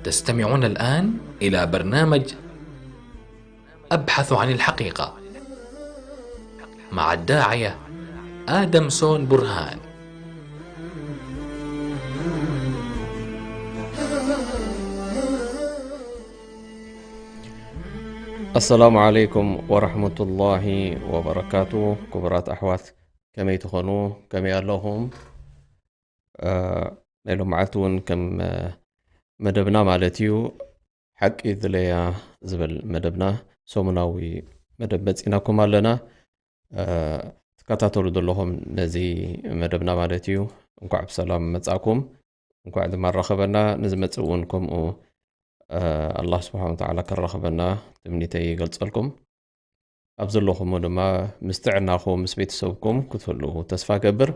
تستمعون الآن إلى برنامج أبحث عن الحقيقة مع الداعية آدمسون برهان. السلام عليكم ورحمة الله وبركاته. ክቡራት ኣሕዋት፣ ከመይ ትኾኑ? ከመይ ኣለኹም? እ፣ ናይ ሎም መዓልቲ እውን ከም፣ እ፣ መደብና ማለት እዩ፣ ሓቂ ድለያ ዝብል መደብና፣ ሰሙናዊ መደብ መጺናኩም ኣለና። እ፣ ትከታተሉ ዘለኹም ነዚ መደብና ማለት እዩ፣ እንኳዕ ብሰላም መጻእኩም፣ እንኳዕ ድማ ረኸበና። ንዝመጽእ እውን ከምኡ፣ እ፣ ኣላህ ስብሓን ወተዓላ ከራኸበና ትምኒተይ ይገልጸልኩም። ኣብ ዘለኹሞ ድማ ምስ ጥዕናኹም፣ ምስ ቤተሰብኩም ክትህልዉ ተስፋ ገብር።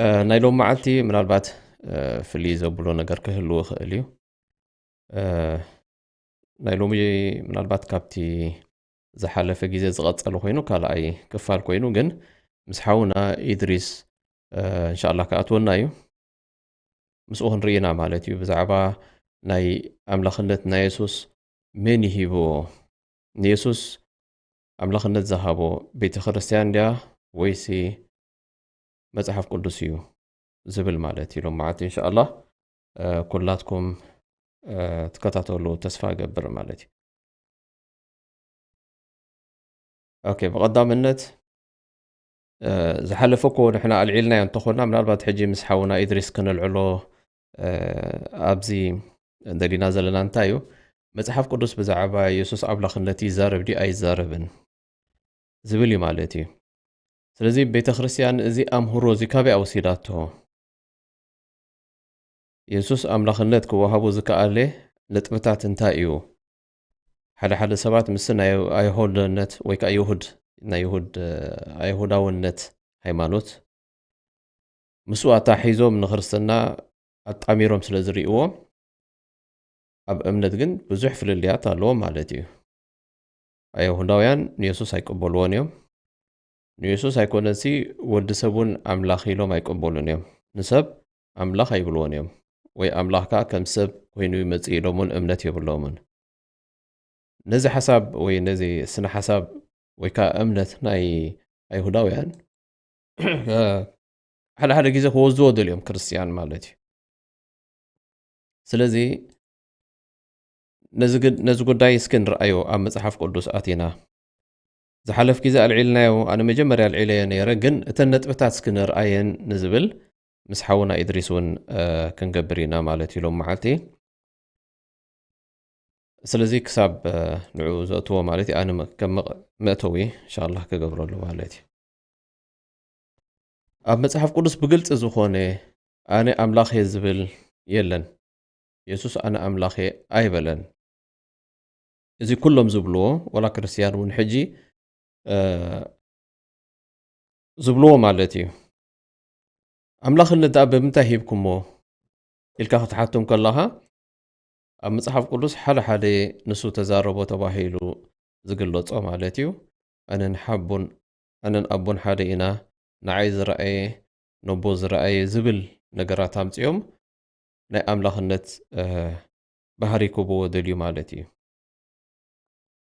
እ፣ ናይ ሎም መዓልቲ ምናልባት፣ እ፣ ፍልይ ዘብሎ ነገር ክህልው ይኽእል እዩ። እ፣ ናይ ሎሚ ምናልባት ካብቲ ዝሓለፈ ግዜ ዝቐጸለ ኮይኑ፣ ካልኣይ ክፋል ኮይኑ፣ ግን ምስ ሓውና ኢድሪስ፣ እ፣ እንሻላ ክኣትወና እዩ። ምስኡ ክንርኢ ኢና ማለት እዩ። ብዛዕባ ናይ ኣምላኽነት ናይ የሱስ መን ይሂብዎ? ንየሱስ ኣምላኽነት ዝሃቦ ቤተ ክርስቲያን ድያ ወይሲ መጽሓፍ ቅዱስ እዩ ዝብል ማለት እዩ። ሎም መዓልቲ እንሻኣላህ፣ እ፣ ኩላትኩም፣ እ፣ ትከታተሉ ተስፋ እገብር ማለት እዩ። ኦኬ፣ ብቐዳምነት፣ እ፣ ዝሓለፈ እኮ ንሕና ኣልዒልናዮ እንተኾንና፣ ምናልባት ሕጂ ምስ ሓውና ኢድሪስ ክነልዕሎ፣ እ፣ ኣብዚ ደሊና ዘለና እንታይ እዩ? መጽሓፍ ቅዱስ ብዛዕባ የሱስ ኣምላኽነት ይዛረብ ድዩ ኣይዛረብን ዝብል እዩ ማለት እዩ። ስለዚ ቤተ ክርስቲያን እዚ ኣምሁሮ እዚ ካበይ ኣወሲዳቶ? የሱስ ኣምላኽነት ክወሃቦ ዝከኣለ ነጥብታት እንታይ እዩ? ሓደ ሓደ ሰባት ምስ ናይ ኣይሁዳውነት ወይ ከኣ ይሁድ፣ ናይ ይሁድ፣ ኣይሁዳውነት ሃይማኖት ምስኡ ኣታሒዞም ንክርስትና ኣጣሚሮም ስለ ዝርእይዎ፣ ኣብ እምነት ግን ብዙሕ ፍልልያት ኣለዎም ማለት እዩ። ኣይሁዳውያን ንየሱስ ኣይቅበልዎን እዮም። ንየሱስ ኣይኮነሲ ወዲ ሰብ እውን ኣምላኽ ኢሎም ኣይቅበሉን እዮም። ንሰብ ኣምላኽ ኣይብልዎን እዮም። ወይ ኣምላኽ ከኣ ከም ሰብ ኮይኑ ይመጽእ ኢሎም እውን እምነት የብሎምን። ነዚ ሓሳብ ወይ ነዚ ስነ ሓሳብ ወይ ከኣ እምነት ናይ ኣይሁዳውያን፣ ሓደ ሓደ ግዜ ክወስድዎ ደልዮም ክርስትያን ማለት እዩ። ስለዚ ነዚ ግ-፣ ነዚ ጉዳይ እስኪ ንርኣዮ ኣብ መጽሓፍ ቅዱስ ኣቲና። ዝሓለፍ ግዜ ኣልዒልናዮ፣ ኣነ መጀመርያ ኣልዒለዮ ነይረ፣ ግን እተን ነጥብታት እስኪ ንርኣየን ንዝብል ምስ ሓውና ኢድሪስ እውን፣ እ፣ ክንገብር ኢና ማለት እዩ ሎም መዓልቲ። ስለዚ ክሳብ፣ እ፣ ንዕኡ ዘእትዎ ማለት እዩ፣ ኣነ መ-፣ ከም መቕ-፣ መእተዊ ኢንሻላህ ክገብረሉ ማለት እዩ። ኣብ መጽሓፍ ቅዱስ ብግልጺ ዝኾነ ኣነ ኣምላኽ እየ ዝብል የለን። የሱስ ኣነ ኣምላኽ እየ ኣይበለን። እዚ ኩሎም ዝብልዎ፣ ዋላ ክርስትያን እውን ሕጂ፣ እ፣ ዝብልዎ ማለት እዩ። ኣምላኽነት ደኣ ብምንታይ ሂብኩሞ ኢልካ ክትሓቶም ከለኻ፣ ኣብ መጽሓፍ ቅዱስ ሓደ ሓደ ንሱ ተዛረቦ ተባሂሉ ዝግለጾ ማለት እዩ። ኣነን ሓቦን፣ ኣነን ኣቦን ሓደ ኢና፣ ንዓይ ዝረኣየ ነቦ ዝረኣየ ዝብል ነገራት ኣምጺኦም ናይ ኣምላኽነት፣ እ፣ ባህሪ ክህብዎ ደልዩ ማለት እዩ።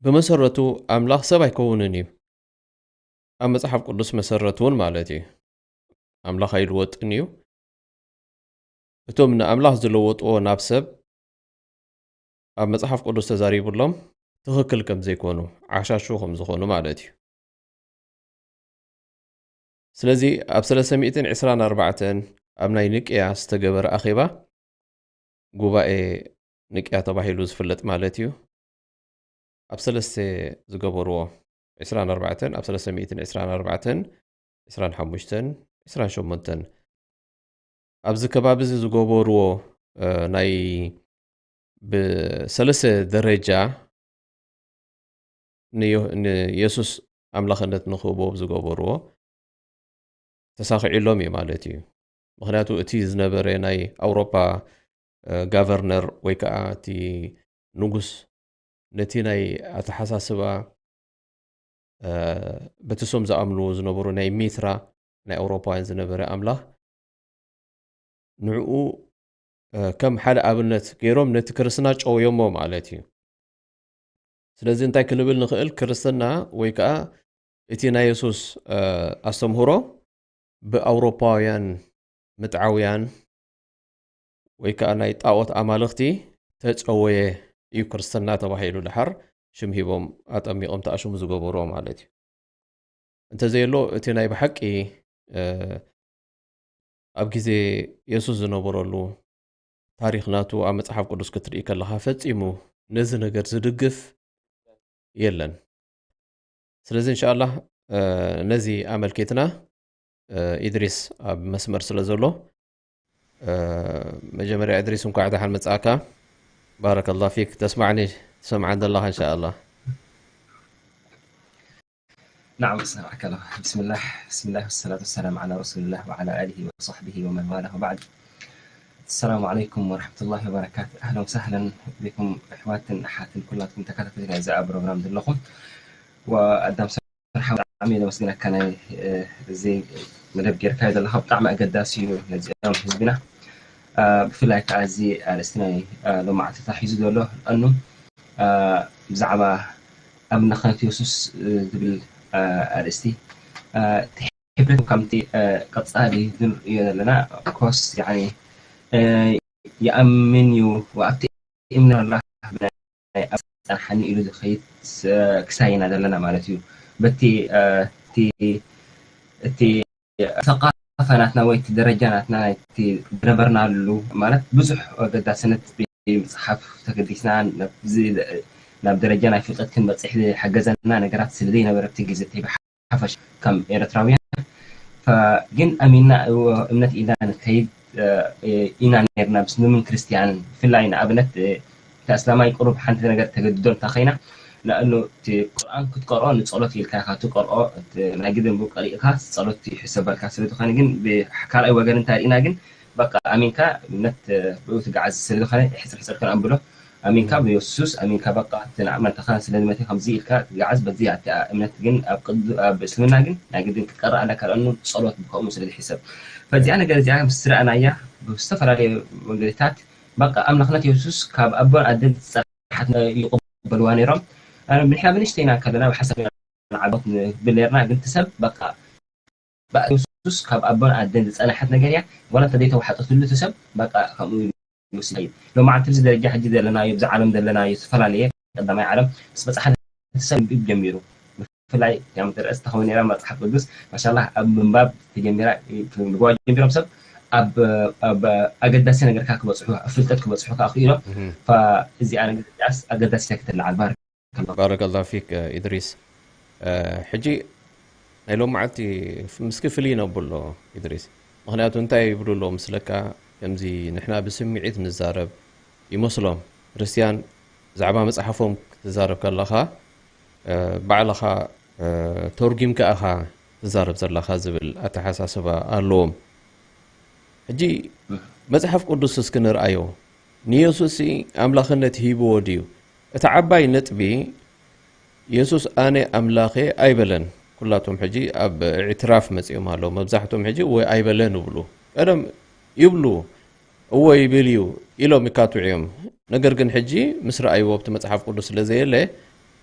ብመሰረቱ ኣምላኽ ሰብ ኣይከውንን እዩ። ኣብ መጽሓፍ ቅዱስ መሰረት እውን ማለት እዩ። ኣምላኽ ኣይልወጥን እዩ። እቶም ንኣምላኽ ዝለወጥዎ ናብ ሰብ ኣብ መጽሓፍ ቅዱስ ተዛሪቡሎም ትኽክል ከም ዘይኮኑ፣ ዓሻሹ ከም ዝኾኑ ማለት እዩ። ስለዚ ኣብ ሰለስተ ሚእትን ዕስራን ኣርባዕተን ኣብ ናይ ኒቅያ ዝተገበረ ኣኼባ ጉባኤ ንቅያ ተባሂሉ ዝፍለጥ ማለት እዩ። ኣብ ሰለስተ ዝገበርዎ፣ ዕስራን ኣርባዕተን፣ ኣብ ሰለስተ ሚእትን ዕስራን ኣርባዕተን፣ ዕስራን ሓሙሽተን፣ ዕስራን ሸሞንተን፣ ኣብዚ ከባቢ እዚ ዝገበርዎ፣ እ፣ ናይ ብሰለስተ ደረጃ ንዮ-፣ ንየሱስ ኣምላኽነት ንክህቦ ዝገበርዎ ተሳኺዕሎም እዩ ማለት እዩ። ምኽንያቱ እቲ ዝነበረ ናይ ኣውሮፓ፣ እ፣ ጋቨርነር ወይ ከዓ እቲ ንጉስ ነቲ ናይ ኣተሓሳስባ፣ እ፣ በቲ ሶም ዝኣምንዎ ዝነበሩ ናይ ሚትራ ናይ ኣውሮፓውያን ዝነበረ ኣምላኽ ንዕኡ፣ እ፣ ከም ሓደ ኣብነት ገይሮም ነቲ ክርስትና ጨውዮሞ ማለት እዩ። ስለዚ እንታይ ክንብል ንኽእል? ክርስትና ወይ ከዓ እቲ ናይ የሱስ፣ እ፣ ኣስተምህሮ ብኣውሮፓውያን ምጥዓውያን ወይ ከዓ ናይ ጣዖት ኣማልኽቲ ተጸወየ እዩ ክርስትና ተባሂሉ ድሓር ሽም ሂቦም ኣጠሚቖም ተኣሽሙ ዝገበርዎ ማለት እዩ። እንተዘየሎ እቲ ናይ ብሓቂ፣ እ፣ ኣብ ግዜ የሱስ ዝነበረሉ ታሪኽ ናቱ ኣብ መጽሓፍ ቅዱስ ክትርኢ ከለኻ ፈጺሙ ነዚ ነገር ዝድግፍ የለን። ስለዚ እንሻኣላህ፣ እ፣ ነዚ ኣመልኪትና፣ እ፣ ኢድሪስ ኣብ መስመር ስለ ዘሎ፣ እ፣ መጀመርያ ኢድሪስ እንኳዕ ደሓን መጻእካ። ባረከላህ ፊክ። ተስማዕኒ፣ ትሰምዓን ዘለኻ እንሻኣላህ። نعم، أسمعك الله. بسم الله، بسم الله والصلاة والسلام على رسول الله وعلى آله وصحبه ومن والاه وبعد. السلام عليكم ورحمة الله وبركاته. أهلا وسهلا بكم إخواتنا أحاتنا كلاتكم تكاتك إذا أبرو برام دلكم. وأدام سرحة عمي لو سقنا كان زي مدب جير كايد الله بطعم أقداسي نزيام حزبنا. ብፍላይ ከዓ እዚ ኣርእስቲ ናይ ሎማዓንቲ ተታሒዙ ዘሎ ኣኑ ብዛዕባ ኣብ ነኸነት የሱስ ዝብል ኣርእስቲ ትሕብረት ከምቲ ቀፃሊ ንሪኦ ዘለና ኮስ ይኣምን እዩ ኣብቲ እምነት ኣላ ናይ ኣብ ፀንሓኒ ኢሉ ዝኸይድ ክሳይ ኢና ዘለና ማለት እዩ። በቲ እቲ ሰቃፈ ናትና ወይ እቲ ደረጃ ናትና ናይቲ ዝነበርናሉ ማለት ብዙሕ ኣገዳስነት ብመፅሓፍ ተገዲስና ናብ ደረጃ ናይ ፍልጠት ክንበፅሕ ዝሓገዘና ነገራት ስለ ዘይነበረ ኣብቲ ግዜ እቲ ብሓፈሽ ከም ኤረትራውያን ግን ኣሚንና እምነት ኢልና ንከይድ ኢና ነርና ምስ ንምን ክርስትያንን ብፍላይ ንኣብነት እቲ ኣስላማይ ቁሩብ ሓንቲ ነገር ተገድዶ እንተ ኸይና ንኣኑ እቲ ቁርኣን ክትቀርኦ ንጸሎት ኢልካ ኢኻ ትቀርኦ ናይ ግድን ብኡ ቀሪእካ ጸሎት ይሕሰበልካ ስለ ዝኾነ ግን ብካልኣይ ወገን እንተ ርኢና ግን በቃ ኣሚንካ እምነት ብኡ ትገዓዝ ስለ ዝኾነ ሕጽር ሕጽር ከነንብሎ ኣሚንካ ብየሱስ ኣሚንካ በቃ እቲ ንዓመልተኻ ስለ ዝመተ ከምዚ ኢልካ ትገዓዝ በዚ ኣቲ እምነት ግን ኣብ ቅዱ ኣብ እስልምና ግን ናይ ግድን ክትቀርእ ኣለካ ለኣኑ ጸሎት ብከምኡ ስለ ዝሕሰብ ፈዚኣ ነገር እዚኣ ምስ ረኣናያ ብዝተፈላለየ መንገድታት በቃ ኣምላኽነት የሱስ ካብ ኣቦን ኣደን ዝጸ ሓት ይቕበልዋ ነይሮም። ንሕና ብንእሽተይና ከለና ብሓሳብ ኢና ንዓበጥ ንብል ነርና፣ ግን እቲ ሰብ በቃ ብኣ የሱስ ካብ ኣቦን ኣደን ዝጸንሐት ነገር እያ። ዋላ እንተ ዘይተዋሓጠትሉ እቲ ሰብ በቃ ከምኡ ኢሉ ይወስድ እዩ። ሎማዓንቲ ኣብዚ ደረጃ ሕጂ ዘለናዮ፣ ኣብዚ ዓለም ዘለናዮ ዝተፈላለየ ቀዳማይ ዓለም ምስ በጽሓ እቲ ሰብ ይንብብ ጀሚሩ። ብፍላይ ያም ርእስ ተኸውን ነራ መጽሓፍ ቅዱስ ማሻላ ኣብ ምንባብ ተጀሚራ ምግባር ጀሚሮም ሰብ ኣብ ኣብ ኣገዳሲ ነገር ከዓ ክበፅሑ ኣብ ፍልጠት ክበፅሑ ከዓ ክኢሎም እዚኣ ነገር እዚኣስ ኣገዳሲ ክትለዓል ባር ባረከላ ፊክ ኢድሪስ። ሕጂ ናይ ሎም መዓልቲ ምስኪ ፍልይ ነብሎ ኢድሪስ። ምክንያቱ እንታይ ይብሉ ኣለዉ ምስለካ ከምዚ ንሕና ብስምዒት ንዛረብ ይመስሎም። ክርስትያን ብዛዕባ መጽሓፎም ክትዛረብ ከለኻ ባዕልኻ ተርጒምካ ኢኻ ትዛረብ ዘለኻ ዝብል ኣተሓሳስባ ኣለዎም። ሕጂ መጽሓፍ ቅዱስ እስኪ ንርኣዮ። ንየሱስ ኣምላኽነት ሂብዎ ድዩ? እቲ ዓባይ ነጥቢ የሱስ ኣነ ኣምላኸ ኣይበለን። ኩላቶም ሕጂ ኣብ እዕትራፍ መጺኦም ኣለዉ። መብዛሕቶም ሕጂ ወይ ኣይበለን ይብሉ። ቀደም ይብሉ እዎ ይብል እዩ ኢሎም ይካትዑ እዮም። ነገር ግን ሕጂ ምስ ረኣይዎ ኣብቲ መጽሓፍ ቅዱስ ስለ ዘየለ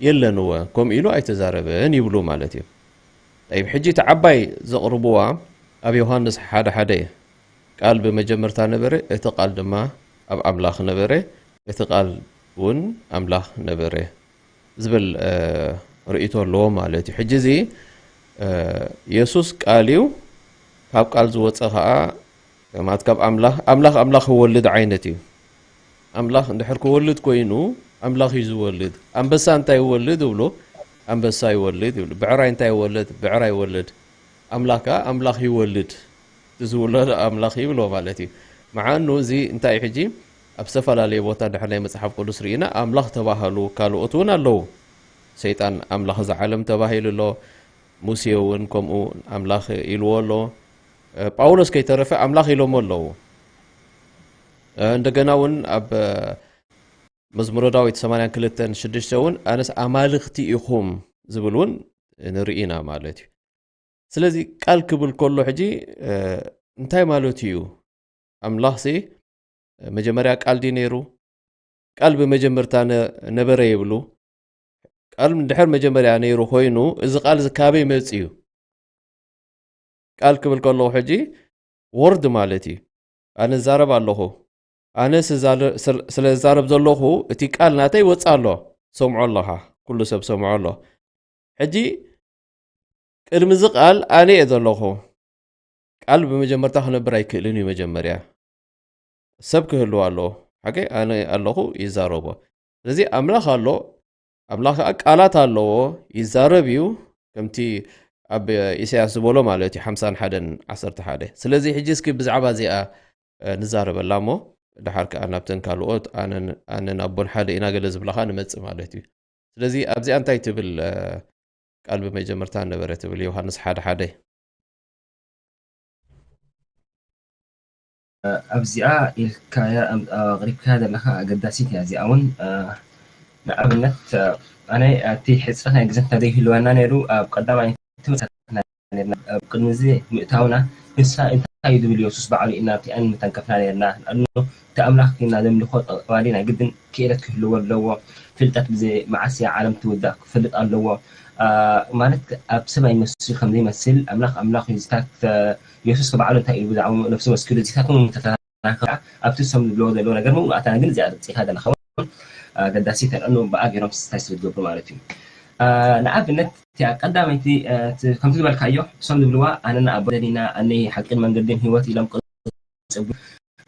የለን እወ ከምኡ ኢሉ ኣይተዛረበን ይብሉ ማለት እዩ። ጠይብ ሕጂ እቲ ዓባይ ዘቕርብዋ ኣብ ዮሃንስ ሓደ ሓደ ቃል ብመጀመርታ ነበረ፣ እቲ ቃል ድማ ኣብ ኣምላኽ ነበረ፣ እቲ ቃል እውን ኣምላኽ ነበረ። ዝብል ርእይቶ ኣለዎም ማለት እዩ። ሕጂ እዚ የሱስ ቃል እዩ፣ ካብ ቃል ዝወፀ ከዓ ማለት ካብ ኣምላኽ ኣምላኽ ኣምላኽ ክወልድ ዓይነት እዩ። ኣምላኽ እንድሕር ክወልድ ኮይኑ ኣምላኽ እዩ ዝወልድ። ኣንበሳ እንታይ ይወልድ ይብሉ? ኣንበሳ ይወልድ ይብሉ። ብዕራይ እንታይ ይወልድ? ብዕራይ ይወልድ። ኣምላኽ ከኣ ኣምላኽ ይወልድ። እቲ ዝውለድ ኣምላኽ ይብሎ ማለት እዩ። መዓኑ እዚ እንታይ እዩ ሕጂ? ኣብ ዝተፈላለየ ቦታ ድሕር ናይ መጽሓፍ ቅዱስ ርኢና ኣምላኽ ተባህሉ ካልኦት እውን ኣለዉ። ሰይጣን ኣምላኽ እዚ ዓለም ተባሂሉ ኣሎ። ሙሴ እውን ከምኡ ኣምላኽ ኢልዎ ኣሎ። እ፣ ጳውሎስ ከይተረፈ ኣምላኽ ኢሎሞ ኣለዉ። እ፣ እንደገና እውን ኣብ፣ እ፣ መዝሙረ ዳዊት ሰማንያን ክልተን ሽዱሽተ እውን ኣነስ ኣማልኽቲ ኢኹም ዝብል እውን ንርኢ ኢና ማለት እዩ። ስለዚ ቃል ክብል ከሎ ሕጂ፣ እ፣ እንታይ ማለት እዩ? ኣምላኽሲ መጀመርያ ቃል ድዩ ነይሩ? ቃል ብመጀመርታ ነ-፣ ነበረ ይብሉ። ቃል እንድሕር መጀመርያ ነይሩ ኮይኑ፣ እዚ ቃል እዚ ካበይ መጽኡ? ቃል ክብል ከለኹ ሕጂ ወርድ ማለት እዩ። ኣነ እዛረብ ኣለኹ። ኣነ ስዛለ-፣ ስለ-፣ ስለ ዝዛረብ ዘለኹ፣ እቲ ቃል ናተይ ይወጽእ ኣሎ። ሰምዖ ኣለኻ። ኩሉ ሰብ ሰምዖ ኣሎ። ሕጂ ቅድሚ እዚ ቃል ኣነ እየ ዘለኹ። ቃል ብመጀመርታ ክነብር ኣይክእልን እዩ። መጀመርያ ሰብ ክህልው ኣለዎ። ሓቂ ኣነ ኣለኹ ይዛረቦ። ስለዚ ኣምላኽ ኣሎ፣ ኣምላኽ ከኣ ቃላት ኣለዎ፣ ይዛረብ እዩ፣ ከምቲ ኣብ ኢሳያስ ዝበሎ ማለት እዩ፣ ሓምሳን ሓደን ዓሰርተ ሓደ። ስለዚ ሕጂ እስኪ ብዛዕባ እዚኣ፣ እ፣ ንዛረበላ እሞ፣ ድሓር ከኣ ናብተን ካልኦት ኣነን፣ ኣነን ኣቦን ሓደ ኢና ገለ ዝብላኻ ንመጽእ ማለት እዩ። ስለዚ ኣብዚኣ እንታይ ትብል፣ እ፣ ቃል ብመጀመርታ ነበረ ትብል ዮሃንስ ሓደ ሓደ? ኣብዚኣ ኢልካያ፣ ኣም-፣ ኣቕሪብካያ ዘለኻ ኣገዳሲት እያ። እዚኣ እውን፣ እ፣ ንኣብነት፣ እ፣ ኣነ ኣብቲ ሕጽረት ናይ ግዜ እንተዘይህልወና ነይሩ፣ ኣብ ቀዳማይ ትምህርትና ነርና። ኣብ ቅድሚ እዚ ምእታውና ንሳ እንታይ እዩ ዝብል የሱስ ባዕሉ ኢና ኣብቲኣን ምተንከፍና ነርና። ንኣብነት እቲ ኣምላኽ ኢና ዘምልኾ ጠባሊ ናይ ግድን ክእለት ክህልዎ ኣለዎ። ፍልጠት ብዘይ መዓስ እያ ዓለም ትውዳእ ክፈልጥ ኣለዎ። አ፣ ማለት ኣብ ሰብ ኣይመስል ከም ዘይመስል ኣምላኽ ኣምላኽ እዩ። ዝታት የሱስ ባዕሉ እንታይ እዩ ብዛዕባ ነፍሱ መስኪሉ እዚታት እውን ተተናኸ ኣብቲ ሰም ዝብልዎ ዘለዎ ነገር ምኡ ኣታና ግን እዚኣ ርጽኻ ዘለኻ እውን ኣገዳሲ ተልዕኖ ብኣ ገይሮም ስታይ ስለ ዝገብሩ ማለት እዩ። አ፣ ንኣብነት እቲኣ ቀዳመይቲ፣ እ፣ እቲ ከምቲ ዝበልካዮ፣ እሶም ዝብልዋ፣ "ኣነና ኣቦ ኢና፣ ኣነይ ሓቅን መንገድን ህይወት" ኢሎም ክጽቡ፣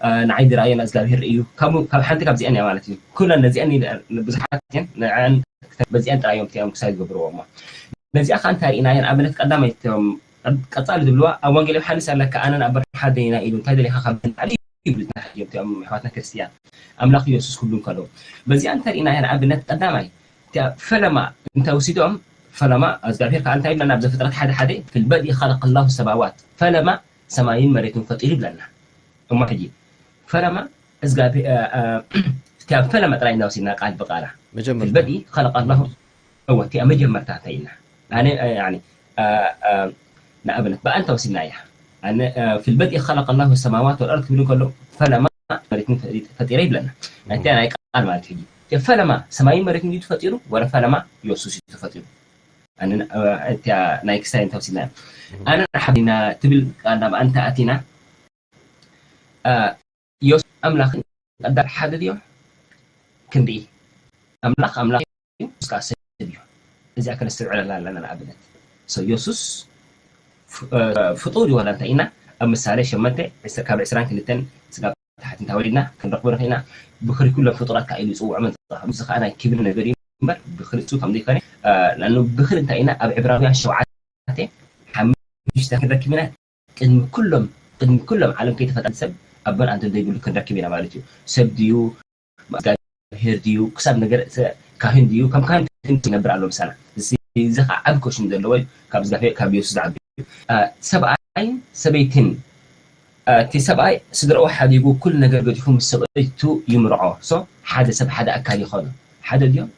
እ፣ ንዓይ ዝረኣየና እግዚኣብሄር እዩ። ካብኡ፣ ካብ ሓንቲ ካብዚአን እያ ማለት እዩ። ኩለን ነዚአን ኢለ-፣ ብዙሓት እየን፣ ንዐን በዚአን ጥራይ እዮም እቲኦም ክሳይ ዝገብርዎ እሞ። ነዚኣ ከኣ እንታይ ርኢና እያ? ንኣብነት ቀዳመይቲ እቶም ቀ-፣ ቀጻሊ ዝብልዋ፣ ኣብ ወንጌል ዮሃንስ ኣለካ፣ "ኣነን ኣቦን ሓደ ኢና" ኢሉ፣ እንታይ ደሊኻ ካብ ንላዕሊ ይብሉ እቶም ኣሕዋትና ክርስትያን። ኣምላኽ የሱስ ክብሉ እንከለዉ። በዚኣ እንታይ ርኢና እያ? ንኣብነት ቀዳማይ፣ እቲኣ ፈለማ እንታይ ወሲዶም? ፈለማ እግዚኣብሔር ከኣ እንታይ ይብለና? ኣብ ዘፍጥረት ሓደ ሓደ፣ "في البدء خلق الله السماوات"፣ ፈለማ ሰማይን መሬትን ፈጢሩ ይብለና። እሞ ሕጂ ፈለማ እግዚኣብሔር፣ እ፣ እ፣ እቲኣ ፈለማ ጥራይ እንዳወሲድና ቃል ብቃላ፣ "في መጀመርታ። البدء خلق الله"፣ እወ፣ እቲኣ መጀመርታ እንታይ ኢልና? ኣነ፣ እ፣ ያኒ፣ እ፣ እ፣ ንኣብነት ብኣንታ ወሲድና እያ። ኣነ፣ እ፣ "في البدء خلق الله السماوات والأرض" ክብል እንከሎ ፈለማ መሬትን ፈጢረ ይብለና። ናይታ ናይ ቃል ማለት እዩ። እቲ ፈለማ ሰማይን መሬትን እዩ ተፈጢሩ፣ ወረ ፈለማ የሱስ እዩ ተፈጢሩ? ኣነ፣ እ፣ እቲኣ ናይ ክሳይ እንተወሲድና፣ ኣነ ሓቢና ትብል ቃል ናብ ኣንታ ኣቲና፣ እ፣ የሱስ ኣምላኽን ቀዳር ሓደ ድዮም? ክንድኢ። ኣምላኽ ኣምላኽ እዩ፣ የሱስ ከኣ ሰብ እዩ። እዚኣ ከነስተውዕለላ ኣለና። ንኣብነት፣ ሶ የሱስ ፍ-፣ እ፣ ፍጡር እዩ ዋላ እንታይ ኢና፣ ኣብ ምሳሌ ሸሞንተ፣ ዕስራ፣ ካብ ዕስራን ክልተን ስጋብ ታሕቲ እንተወሊድና ክንረኽቦ ንኽእል ኢና። ብኽሪ ኩሎም ፍጡራት ከኣ ኢሉ ይጽውዖም እንተ፣ እዚ ከኣ ናይ ክብሪ ነገር እዩ እምበር፣ ብኽሪ ንሱ ከም ዘይኮነ፣ እ፣ ንኣኑ ብኽሪ እንታይ ኢና፣ ኣብ ዕብራውያን ሸውዓተ ሓሙሽተ ክንረክብ ኢና። ቅድሚ ኩሎም፣ ቅድሚ ኩሎም ዓለም ከይተፈጠረ ሰብ ኣቦን ኣንተን ዘይብሉ ክንረክብ ኢና ማለት እዩ። ሰብ ድዩ፣ እግዚኣብሔር ድዩ፣ ክሳብ ነገር ሰ-፣ ካህን ድዩ፣ ከም ካህን ክንዲ ይነብር ኣሎ ምሳና። እዚ፣ እዚ ኸዓ ዓቢ ኮሽን ዘለዎ እዩ፣ ካብ እግዚኣብሔር፣ ካብ የሱስ ዝዓቢ እዩ። አ፣ ሰብኣይን ሰበይትን፣ አ፣ እቲ ሰብኣይ ስድራኡ ሓዲጉ ኩሉ ነገር ገዲፉ ምስ ሰበይቱ ይምርዖ። ሶ፣ ሓደ ሰብ፣ ሓደ ኣካል ይኾኑ። ሓደ ድዮም?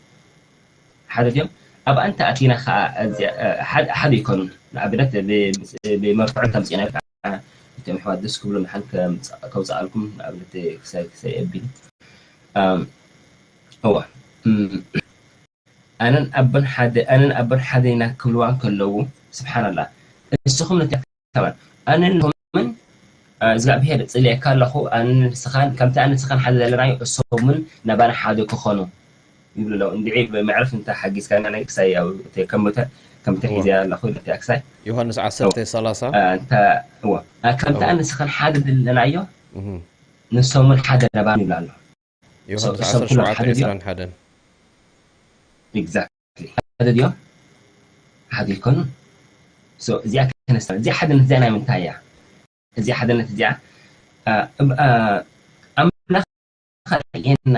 ሓደ ድዮም? ኣብ ኣንታ ኣቲና ኸዓ፣ እዚ፣ አ፣ ሓደ፣ ሓደ ይኮኑን። ንኣብነት፣ ብ-፣ ብመርትዖ እንተምፂእና፣ እቶም ኣሕዋት ደስ ክብሎም፣ ሓን ከምፃ-፣ ከውፅኣልኩም፣ ንኣብነት፣ ክሳይ፣ ክሳይ ኣቢሉ። ኣም፣ እዋ። እም፣ ኣነን ኣቦን ሓደ፣ ኣነን ኣቦን ሓደ ኢና ክብልዋ እንከለዉ፣ ስብሓንላህ፣ ንስኹም ነቲ ከማን፣ ኣነን ንስኹምን፣ አ፣ እግዚኣብሔር ጽልየካ ኣለኹ፣ ኣነን ንስኻን፣ ከምቲ ኣነን ንስኻን ሓደ ዘለናዮ፣ እሶምን ናባና ሓደ ክኾኑ ይብሉ ኣለዉ። እንድዒ ብመዕረፍ እንተ ሓጊዝካና ናይ ክሳይ፣ ያው፣ እቲ ከምተ-፣ ከምተ እወ። ሒዘያ ኣለኹ፣ ነቲ ክሳይ። ዮሃንስ ዓሰርተ ሰላሳ። አ፣ እንተ፣ እወ። አ፣ ከምቲ እወ። ኣነን ንስኻን ሓደ ዘለናዮ፣ እህ። ንሶምን ሓደ ናባና ይብሉ ኣለዉ። ዮሃንስ ዓሰርተ ሸውዓተ ዕስራን ሓደን። Exactly ሓደ ድዮም ሓደ ይኮኑ። እዚኣ ከነስታ እዚኣ ሓደነት እዚኣ ናይ ምንታይ እያ? እዚኣ ሓደነት እዚኣ ኣምላኽ ርእየና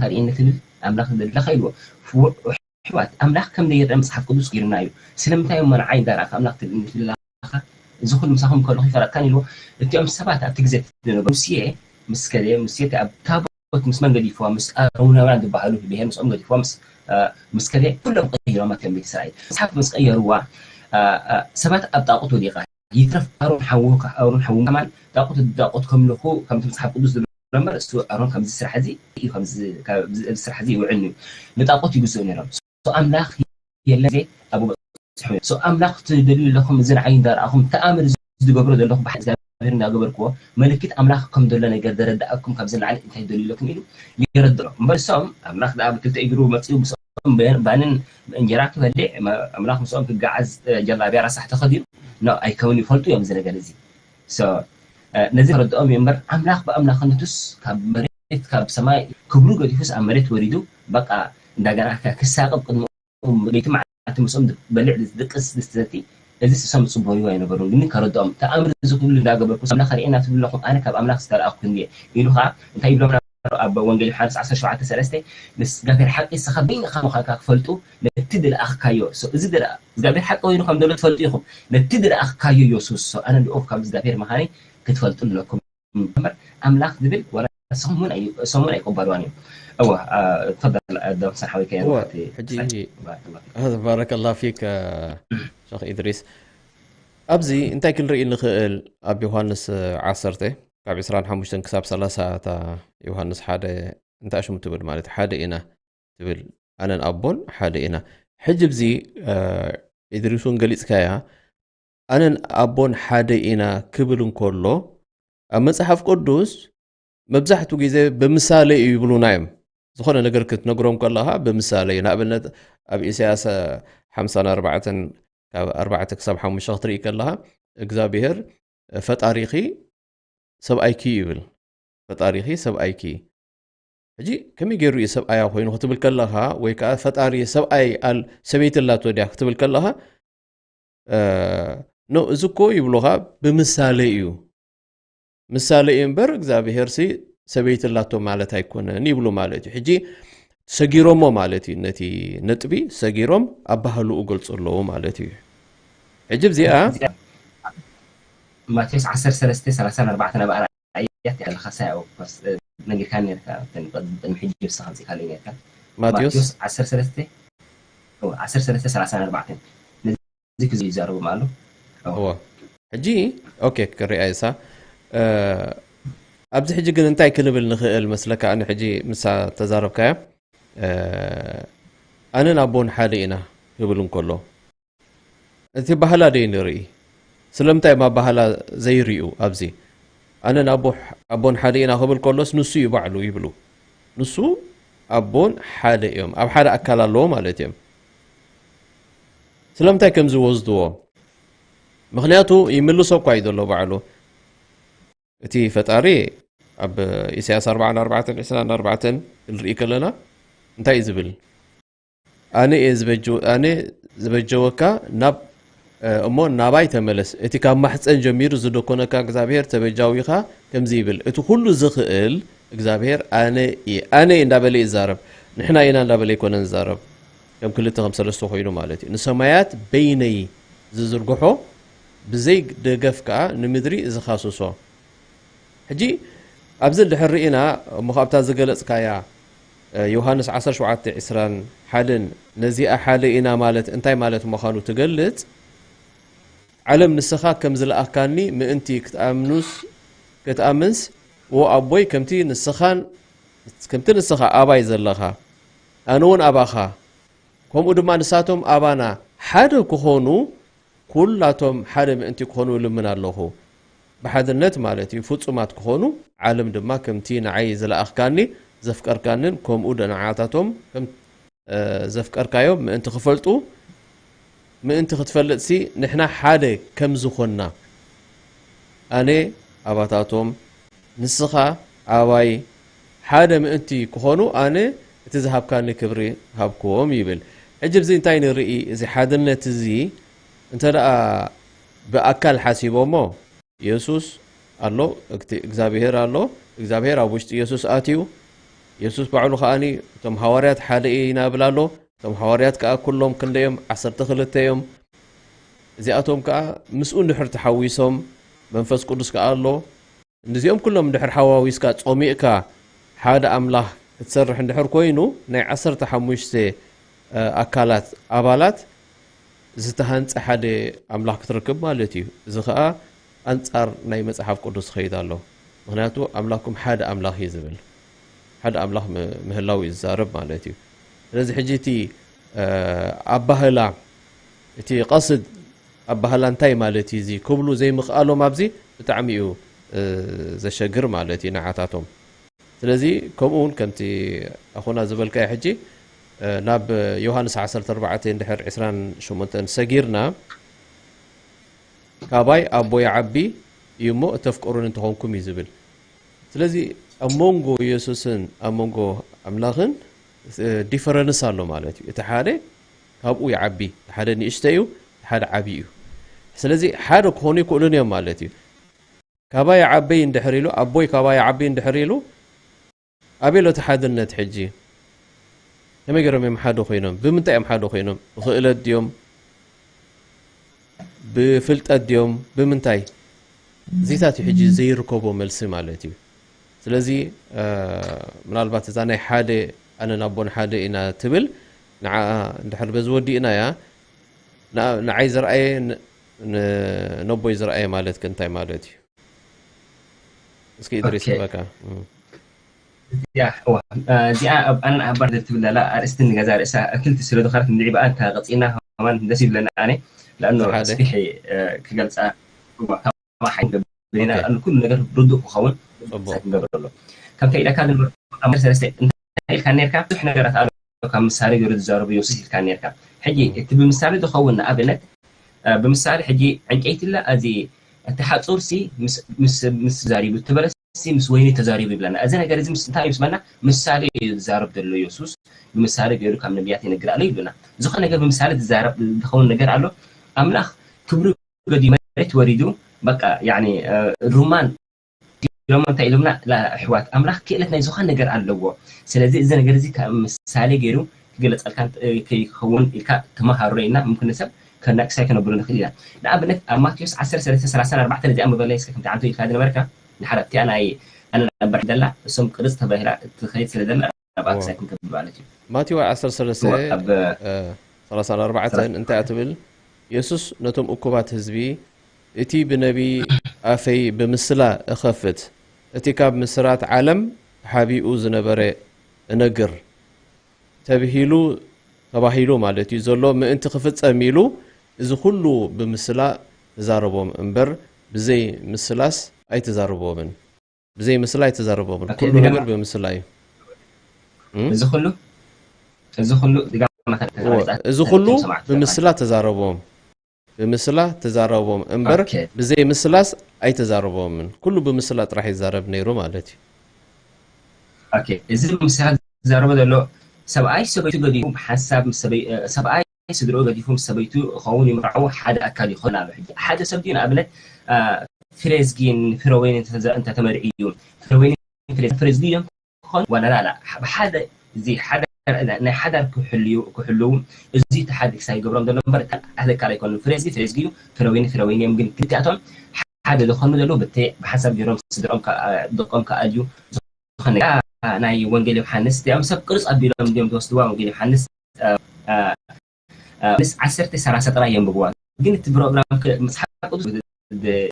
ርእየኒ ትብል ኣምላኽ ዘለካ ኢልዎ። ኣሕዋት ኣምላኽ ከም ዘይረአ መፅሓፍ ቅዱስ ገይሩና እዩ። ስለምንታይ እሞ ንዓይ እንዳረኣካ ኣምላኽ ትርእየኒ ትብል ኣለካ? እዚ ኩሉ ምሳኹም ከለኹ ይፈረድካን ኢልዎ። እቲኦም ሰባት ኣብቲ ግዜ ዝነበሩ ሙሴ ምስ ከደ ሙሴ ኣብ ታቦት ምስ መን ገዲፍዋ? ምስ ኣሮናውያን ዝበሃሉ ብሄር ምስኦም ገዲፍዋ ምስ ምስ ከደ ኩሎም ቀይሮማ ከም ቤት እስራኤል። መፅሓፍ ምስ ቀየርዋ ሰባት ኣብ ጣቁት ወዲቃ ይትረፍ ኣሮን ሓዉ ኣሮን ሓዉ ከማን ጣቁት ጣቁት ከምልኹ ከምቲ መፅሓፍ ቅዱስ ዝብሎ እምበር እሱ ኣሮን ከምዚ ስራሕ እዚ እዩ ከምዚ ስራሕ እዚ ይውዕል እዩ ንጣቁት ይግዝኡ ነይሮም። ኣምላኽ የለ ዜ ኣብ ኣምላኽ ትደልዩ ኣለኹም እዚ ንዓይ እንዳረኣኹም ተኣምር ዝገብሮ ዘለኹም ብሓ እግዚኣብሔር እንዳገበርክዎ ምልክት ኣምላኽ ከም ዘሎ ነገር ዘረዳእኩም ካብዚ ንላዕሊ እንታይ ደልዩ ኣለኩም ኢሉ የረድኦ እምበር እሶም ኣምላኽ ደኣ ብክልተ እግሩ መፂኡ ምስኦም ባንን እንጀራ ክበልዕ ኣምላኽ ምስኦም ክገዓዝ ጀላብያ ረሳሕ ተኸዲኑ ኖ ኣይከውን ይፈልጡ እዮም እዚ ነገር እዚ ነዚ ከረድኦም እዩ እምበር ኣምላኽ ብኣምላኽነቱስ ካብ መሬት ካብ ሰማይ ክብሩ ገዲፉስ ኣብ መሬት ወሪዱ በቃ እንዳገና ክሳቅብ ቅድሚ ለይቲ መዓልቲ ምስኦም በልዕ ድቅስ ድስትሰቲ እዚ ስሶም ዝፅበይዎ ኣይነበሩን ግን ከረድኦም ተኣምር እዚ ኩሉ እንዳገበርኩ ኣምላኽ ርኤና ትብሉ ኣለኹም ኣነ ካብ ኣምላኽ ዝተለኣኹ ክንድየ ኢሉ ከዓ እንታይ ይብሎም ኣብ ወንጌል ዮሃንስ ዓሰርተ ሸውዓተ ሰለስተ ምስ እግዚኣብሔር ሓቂ ንስኻ በይንኻ ምዃንካ ክፈልጡ ነቲ ድለኣኽካዮ እዚ እግዚኣብሔር ሓቂ ኮይኑ ከም ዘሎ ትፈልጡ ኢኹም ነቲ ድለኣኽካዮ የሱስ ኣነ ልኡኽ ካብ እግዚኣብሔር ምዃነይ ክትፈልጡ ኣለኩም እምበር ኣምላኽ ዝብል ዋላ ሰሙን ኣይ- ሰሙን ኣይቅበልዋን እዮም። እወ አ፣ ተፈደል ኣዳም ሰሓዊ ከ እወ፣ ሕጂ ባረከላ ፊክ። ባረከላ ፊክ ሸኽ ኢድሪስ። ኣብዚ እንታይ ክንርኢ ንኽእል ኣብ ዮሃንስ ዓሰርተ ካብ ዕስራን ሓሙሽተን ክሳብ ሰላሳ እታ ዮሃንስ ሓደ እንታይ ሽሙ ትብል ማለት ሓደ ኢና ትብል ኣነን ኣቦን ሓደ ኢና። ሕጂ ብዚ ኢድሪስ እውን ገሊፅካያ ኣነን ኣቦን ሓደ ኢና ክብል እንከሎ ኣብ መፅሓፍ ቅዱስ መብዛሕትኡ ግዜ ብምሳሌ እዩ ይብሉና እዮም። ዝኾነ ነገር ክትነግሮም ከለኻ ብምሳሌ እዩ። ንኣብነት ኣብ ኢሳያስ ሓምሳን ኣርባዕተን ካብ ኣርባዕተ ክሳብ ሓሙሽተ ክትርኢ ከለኻ እግዚኣብሔር ፈጣሪኺ ሰብኣይኪ ይብል። ፈጣሪኺ ሰብኣይኪ ሕጂ ከመይ ገይሩ እዩ ሰብኣያ ኮይኑ ክትብል ከለኻ ወይ ከዓ ፈጣሪ ሰብኣይ ኣል ሰበይቲ ኣላቶ ድያ ክትብል ከለኻ ኖ እዚ እኮ ይብሉኻ ብምሳሌ እዩ ምሳሌ እዩ እምበር እግዚኣብሄር ሲ ሰበይቲ ኣላቶ ማለት ኣይኮነን ይብሉ ማለት እዩ ሕጂ ሰጊሮሞ ማለት እዩ ነቲ ነጥቢ ሰጊሮም ኣባህልኡ ገልፁ ኣለዉ ማለት እዩ ሕጂ እዚኣ ማቴዎስ ዓሰርተ ሰለስተ ሰላሳ ኣርባዕተ ናብ ኣርኣያ እያ ኣለኻ ሳይ ነጊርካ ነርካ ቅድሚ ሕጂ ብስኻ ምፅኢካለይ ነርካ ማቴዎስ ዓሰርተ ሰለስተ ዓሰርተ ሰለስተ ሰላሳ ኣርባዕተ ነዚ ክዚ ይዛረቡ ኣሎ እዎ ሕጂ ኦኬ ክሪኣ ይሳ ኣብዚ ሕጂ ግን እንታይ ክንብል ንኽእል መስለካ ኣነ ሕጂ ምሳ ተዛረብካያ ኣነን ኣቦን ሓደ ኢና ክብል እንከሎ እቲ ባህላ ደይ ንርኢ ስለምንታይ ማ ባህላ ዘይርእዩ ኣብዚ ኣነን ኣቦን ሓደ ኢና ክብል ከሎስ ንሱ እዩ ባዕሉ ይብሉ ንሱ ኣቦን ሓደ እዮም ኣብ ሓደ ኣካል ኣለዎ ማለት እዮም ስለምንታይ ከም ዝወስድዎ ምክንያቱ ይምልሶ እኳ እዩ ዘሎ ባዕሉ እቲ ፈጣሪ ኣብ ኢሳያስ ኣርባዓን ኣርባዕተን ዕስራን ኣርባዕተን ክንርኢ ከለና እንታይ እዩ ዝብል ኣነ እየ ዝበጀወካ ናብ እሞ ናባይ ተመለስ እቲ ካብ ማሕፀን ጀሚሩ ዝደኮነካ እግዚኣብሄር ተበጃዊኻ ከምዚ ይብል እቲ ኩሉ ዝኽእል እግዚኣብሄር ኣነ እየ ኣነ እየ እንዳበለ ይዛረብ ንሕና ኢና እንዳበለ ይኮነን ዝዛረብ ከም ክልተ ከም ሰለስተ ኮይኑ ማለት እዩ ንሰማያት በይነይ ዝዝርግሖ ብዘይ ደገፍ ከዓ ንምድሪ ዝኻስሶ ሕጂ ኣብዚ ድሕር ርኢና እሞ ካብታ ዝገለፅካያ ዮሃንስ ዓሰርተ ሸውዓተ ዕስራን ሓደን ነዚኣ ሓደ ኢና ማለት እንታይ ማለት ምዃኑ ትገልፅ ዓለም ንስኻ ከም ዝለኣኽካኒ ምእንቲ ክትኣምኑስ ክትኣምንስ ዎ ኣቦይ ከምቲ ንስኻን ከምቲ ንስኻ ኣባይ ዘለኻ ኣነ እውን ኣባኻ ከምኡ ድማ ንሳቶም ኣባና ሓደ ክኾኑ ኩላቶም ሓደ ምእንቲ ክኾኑ እልምን ኣለኹ። ብሓድነት ማለት እዩ ፍጹማት ክኾኑ፣ ዓለም ድማ ከምቲ ንዓይ ዝለኣኽካኒ ዘፍቀርካንን ከምኡ ንዓታቶም ከም ዘፍቀርካዮም ምእንቲ ክፈልጡ፣ ምእንቲ ክትፈልጥሲ ንሕና ሓደ ከም ዝኾንና፣ ኣነ ኣባታቶም፣ ንስኻ ኣባይ፣ ሓደ ምእንቲ ክኾኑ ኣነ እቲ ዝሃብካኒ ክብሪ ሃብክዎም ይብል። ሕጂ ኣብዚ እንታይ ንርኢ? እዚ ሓድነት እዚ እንተ ደኣ ብኣካል ሓሲቦሞ፣ የሱስ ኣሎ፣ እግቲ-፣ እግዚኣብሄር ኣሎ፣ እግዚኣብሄር ኣብ ውሽጢ የሱስ ኣትዩ፣ የሱስ ባዕሉ ከኣኒ እቶም ሃዋርያት ሓደ ኢና ይብል ኣሎ። እቶም ሃዋርያት ከኣ ኩሎም ክንደዮም? ዓሰርተ ክልተ እዮም። እዚኣቶም ከኣ ምስኡ እንድሕር ተሓዊሶም፣ መንፈስ ቅዱስ ከኣ ኣሎ። እዚኦም ኩሎም እንድሕር ሓዋዊስካ ጾሚቕካ ሓደ ኣምላኽ ክትሰርሕ እንድሕር ኮይኑ፣ ናይ ዓሰርተ ሓሙሽተ ኣካላት ኣባላት ዝተሃንጸ ሓደ ኣምላኽ ክትረክብ ማለት እዩ። እዚ ኸኣ ኣንጻር ናይ መጽሓፍ ቅዱስ ዝኸይድ ኣሎ። ምኽንያቱ ኣምላኽኩም ሓደ ኣምላኽ እዩ ዝብል። ሓደ ኣምላኽ ም-፣ ምህላው እዩ ዝዛረብ ማለት እዩ። ስለዚ ሕጂ እቲ፣ እ፣ ኣባህላ፣ እቲ ቀስድ ኣባህላ እንታይ ማለት እዩ እዚ ክብሉ ዘይምኽኣሎም ኣብዚ ብጣዕሚ እዩ፣ እ፣ ዘሸግር ማለት እዩ ንዓታቶም። ስለዚ ከምኡ እውን ከምቲ ኣኹና ዝበልካዮ ሕጂ፣ እ፣ ናብ ዮሃንስ ዓሰርተ ኣርባዕተ እንድሕር ዕስራን ሸሞንተን ሰጊርና፣ ካባይ ኣቦ ይዓቢ እዩ እሞ እተፍቅሩኒ እንተኾንኩም እዩ ዝብል። ስለዚ ኣብ መንጎ የሱስን ኣብ መንጎ ኣምላኽን፣ እ፣ ዲፈረንስ ኣሎ ማለት እዩ። እቲ ሓደ ካብኡ ይዓቢ፣ እቲ ሓደ ንእሽቶ እዩ፣ እቲ ሓደ ዓቢ እዩ። ስለዚ ሓደ ክኾኑ ይክእሉን እዮም ማለት እዩ። ካባይ ይዓቢ እንድሕር ኢሉ፣ ኣቦይ ካባይ ይዓቢ እንድሕር ኢሉ፣ ኣበይ ኣሎ እቲ ሓድነት ሕጂ? ከመይ ገይሮም እዮም ሓደ ኮይኖም? ብምንታይ እዮም ሓደ ኮይኖም? ብክእለት ድዮም? ብፍልጠት ድዮም? ብምንታይ? እዚታት እዩ ሕጂ ዘይርከቦ መልሲ ማለት እዩ። ስለዚ፣ እ፣ ምናልባት እዛ ናይ ሓደ፣ ኣነን ኣቦን ሓደ ኢና ትብል፣ ንዓኣ እንድሕር በዚ ወዲእናያ፣ ንኣ-፣ ንዓይ ዝረኣየ ን-፣ ን-፣ ነቦይ ዝረኣየ ማለት ከ እንታይ ማለት እዩ? እስኪ እድሪስ ኦኬ። በቃ። እም። እዚኣ፣ እዋ፣ እ፣ እዚኣ ኣብ ኣነን ኣባን ትብል ዘላ ኣርእስቲ ንገዛ ርእሳ ክልተ ስለ ዝኾነት ንልዒ ብኣ እንተ ቀጺልና ከማን ደስ ይብለና ኣነ። ለኣኑ ሓደ። ኣስፊሐ፣ እ፣ ክገልጻ፣ እዋ፣ ከማን ሓይን ገብርና፣ ኦኬ። ለኣኑ ኩሉ ነገር ርዱእ ክኸውን ጽቡቅ። ሳት ንገብረሉ። ከምታ ኢለካ ዝነበርኩ ኣብ ሰለስተ እንታይ ኢልካ ነርካ? ብዙሕ ነገራት ኣሎ ካብ ምሳሌ ገይሩ ዝዛረቡ ዮሱስ ኢልካ ነርካ። ሕጂ ም። እቲ ብምሳሌ ዝኸውን ንኣብነት፣ እ፣ ብምሳሌ ሕጂ ዕንጨይቲ ኣላ፣ እዚ እቲ ሓጹር ሲ ምስ፣ ምስ፣ ምስ ተዛሪቡ፣ እቲ በለስ ሲ ምስ ወይኒ ተዛሪቡ ይብለና። እዚ ነገር እዚ ምስ እንታይ እዩ ምስ በልና፣ ምሳሌ እዩ ዝዛረብ ዘሎ ዮሱስ፣ ብምሳሌ ገይሩ ካብ ነቢያት ይነግር ኣሎ ይብለና። ዝኾነ ነገር ብምሳሌ ዝዛረብ ዝኸውን ነገር ኣሎ። ኣምላኽ ክብሩ ገዲፉ መሬት ወሪዱ፣ በቃ፣ ያኒ፣ እ፣ ሩማን ኢሎም እንታይ ኢሎምና? ላ፣ ኣሕዋት፣ ኣምላኽ ክእለት ናይ ዝኾነ ነገር ኣለዎ። ስለዚ እዚ ነገር እዚ ካብ ምሳሌ ገይሩ ክግለጸልካ እንት-፣ ከይኸውን ኢልካ ተመሃሮ ኢልና ምምክን ሰብ ከናቅሳይ ከነብሎ ንኽእል ኢና። ንኣብነት፣ ኣብ ማቴዎስ ዓሰርተ ሰለስተ ሰላሳን ኣርባዕተን እዚኣ ምበለይ እስከ ከምቲ ዓንቶ ኢልካ ዝነበርካ፣ ንሓደ ኣብቲኣ ናይ ኣነ ነበር ደላ፣ እሶም ቅርጽ ተባሂላ እትኸይድ ስለ ዘላ፣ ናብኣ እዎ። ክሳይ ክንከብድ ማለት እዩ። ማቴዎ ዓሰርተ ሰለስተ፣ እዎ፣ ኣብ እ፣ ሰላሳን ኣርባዕተን እንታይ እያ ትብል? የሱስ ነቶም እኩባት ህዝቢ፣ እቲ ብነቢይ ኣፈይ ብምስላ እኸፍት፣ እቲ ካብ ምስራት ዓለም ተሓቢኡ ዝነበረ እነግር፣ ተብሂሉ፣ ተባሂሉ ማለት እዩ ዘሎ፣ ምእንቲ ክፍጸም ኢሉ፣ እዚ ኩሉ ብምስላ ተዛረቦም እምበር፣ ብዘይ ምስላስ ኣይተዛረቦምን። ብዘይ ምስላ ኣይተዛረቦምን። ኦኬ፣ ኩሉ እዚ ነገር ነገር ብምስላ እዩ። እም? እዚ ኩሉ፣ እዚ ኩሉ ድጋም እዎ፣ ተዛሪባ፣ እዚ ኩሉ ሰማዕቲ ብምስላ ተዛረቦም። ብምስላ ተዛረቦም እምበር ኦኬ። ብዘይ ምስላስ ኣይተዛረቦምን። ኩሉ ብምስላ ጥራሕ ይዛረብ ነይሩ ማለት እዩ። ኦኬ፣ እዚ ብምስላ ዝዛረቦ ዘሎ ሰብኣይ ሰበይቱ ገዲፉ ብሓንሳብ ምስ ሰበይ-፣ እ፣ ሰብኣይ ስድርኡ ገዲፉ ምስ ሰበይቱ ክኸውን ይምርዓው ሓደ ኣካል ይኾን ኣሎ። ሕጂ ሓደ ሰብ ድዩ ንኣብነት፣ እ፣ ፍሬዝጊን ፍረወይን እንተተ-፣ እንተተመርዕዩ፣ ፍረወይን ፍሬዝ-፣ ፍሬዝጊ እዮም ክኾኑ ዋላ ላላ፣ ብሓደ፣ እዚ ሓደ ናይ ሓዳር ክሕልዩ፣ ክሕልዉ፣ እዚ እቲ ሓደ ክሳይ ይገብሮም ዘሎ እምበር፣ እቲ ሓደ ኣካል ኣይኮኑን። ፍሬዝጊ ፍሬዝጊ እዩ፣ ፍረወይኒ ፍረወይኒ እዮም። ግን ክልቲኣቶም ሓደ ዝኾኑ ዘለዉ፣ ብተ-፣ ብሓንሳብ ገይሮም ስድሮም ከኣ-፣ ደቆም ከኣልዩ ዝኾነ፣ ናይ ወንጌል ዮሃንስ፣ እዚኦም ሰብ ቅርጽ ኣቢሎም እንዲዮም ዝወስድዋ፣ ወንጌል ዮሃንስ፣ እ፣ እ፣ ዮሃንስ ዓሰርተ ሰላሳ ጥራይ የንብብዋ። ግን እቲ ፕሮግራም ከ-፣ መጽሓፍ ቅዱስ ብ-፣ ብ-፣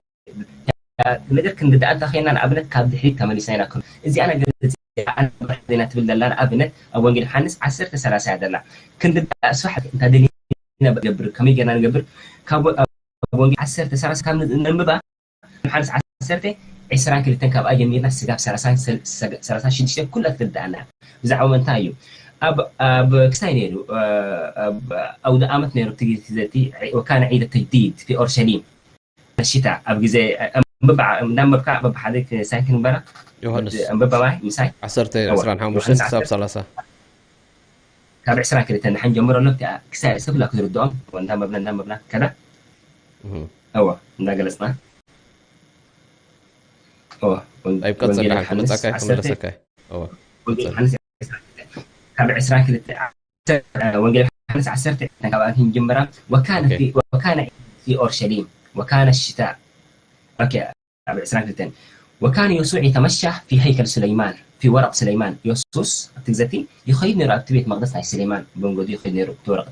ነገር ክንርዳእ እንተኸይና፣ ንኣብነት ካብ ድሕሪት ተመሊስና ኢና ክን-፣ እዚኣ ነገር እዚኣ ኣነ ዜና ትብል ዘላ፣ ንኣብነት ኣብ ወንጌል ዮሃንስ ዓሰርተ ሰላሳ እያ ዘላ። ክንርዳእ ስራሕ እንተ ደሊና ንገብር፣ ከመይ ጌርና ንገብር? ካብ ወ-፣ ኣብ ወንጌል ዓሰርተ ሰላሳ ካብ ን-፣ ነንብባ፣ ዮሃንስ ዓሰርተ ዕስራን ክልተን ካብኣ ጀሚርና ስጋብ ሰላሳን ሰል-፣ ሰጋ-፣ ሰላሳን ሽዱሽተን ኩላ ትርዳኣና። ብዛዕባ እንታይ እዩ? ኣብ፣ ኣብ ክስታይ ነይሩ፣ እ፣ ኣብ ኣውደ ኣመት ነይሩ፣ እቲ፣ እቲ፣ ወካነ ዒደ ተጅዲድ ፊ ኦርሸሊም። ሽታ ኣብ ግዜ፣ እ፣ ኣንብባ፣ እንዳንበብካ በብሓደ ክሳይ ክንበራ። ዮሃንስ። ኣንብባ ማይ ምሳይ። ዓሰርተ እዋ፣ ዕስራን ሓሙሽተን ዮሃንስ ክሳብ ዓሰርተ። ሰላሳ ካብ ዕስራ ክልተ ንሓን ጀምሮ ኣሎ፣ ክሳብ ክሳብ ክርድኦም፣ እንዳንበብና፣ እንዳንበብና፣ ከዳ። እህ። እዋ፣ እንዳገለጽና። እዋ፣ ወን-፣ ኣይብ ቀጽል ወንጌል ደሓን ዮሃንስ ክመጻካ ዓሰርተ። ክምለሰካ። እዋ። ወንጌል ቀጽል። ዮሃንስ ዓሰርተ ክልተ። ካብ ዕስራ ክልተ፣ ወንጌል ዮሃንስ ዓሰርተ ክልተ ካብ ኣትን ጀምራ። ወካነ ኦኬ። ፊ-፣ ወካነ ፊ ኦርሸሊም፣ ወካነ ሽታ። ኦኬ፣ ኣብ ዕስራ ክልተ። ወካነ የሱዕ የተመሻ ፊ ሀይከል ሱለይማን፣ ፊ ወረቅ ሱለይማን። የሱስ ኣብቲ ግዜ እቲ ይኸይድ ነይሩ ኣብቲ ቤት መቅደስ ናይ ሱለይማን፣ መንገዱ ይኸይድ ነይሩ ኣብቲ ወረቅ።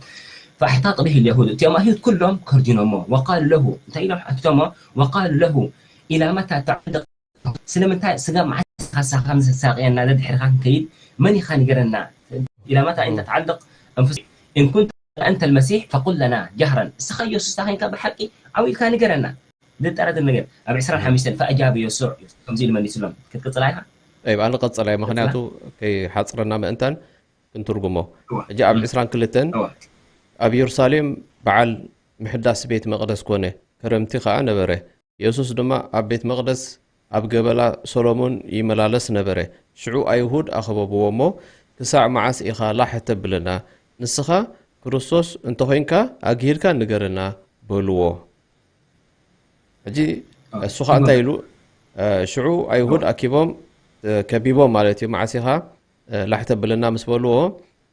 ፈኣሕታጠ ብሂ ልየሁድ፣ እቲኦም ኣይሁድ ኩሎም ከርዲኖሞ። ወቃሉ ለሁ፣ እንታይ ኢሎም ሓቲቶሞ? ወቃሉ ለሁ፣ ኢላ መታ ተዕልቅ፣ ስለምንታይ ስጋ መዓስ ኢኻ ንስኻ ከም ዘሳቅየና ደድሕርኻ ክንከይድ መን ኢኻ ንገረና? ኢላ መታ እንተ ተዓልቅ እንፍስ፣ ኢን ኩንተ ኣንተ ልመሲሕ ፈቁል ለና ጃህረን፣ እስኻ ኢየሱስ እንተ ኸይንካ ብሓቂ ዓው ኢልካ ንገረና። ዘጠራጥር ነገር ኣብ ዕስራን ሓሙሽተን ፈኣጃበ የሱዕ፣ ከምዚ ኢሉ መሊሱሎም። ክትቅጽላ ኢኻ? ኣይብ ኣነ ቀጸላይ፣ ምኽንያቱ ከይሓጽረና ምእንታን ክንትርጉሞ። እዋ። ሕጂ ኣብ ዕስራን ክልተን እዋ። ኣብ የሩሳሌም በዓል ምሕዳስ ቤት መቕደስ ኮነ፣ ከረምቲ ኸኣ ነበረ። የሱስ ድማ ኣብ ቤት መቕደስ ኣብ ገበላ ሰሎሞን ይመላለስ ነበረ። ሽዑ ኣይሁድ ኣኸበብዎ እሞ፣ ክሳዕ መዓስ ኢኻ ላሕ እተብለና? ንስኻ ክርስቶስ እንተኾይንካ ኣግሂድካ ንገረና በልዎ። ሕጂ ኣዎ። እሱ ኸዓ እንታይ ኢሉ? እ፣ ሽዑ ኣይሁድ ኣኪቦም፣ እ፣ ከቢቦም ማለት እዩ። መዓስ ኢኻ፣ እ፣ ላሕ ተብለና ምስ በልዎ፣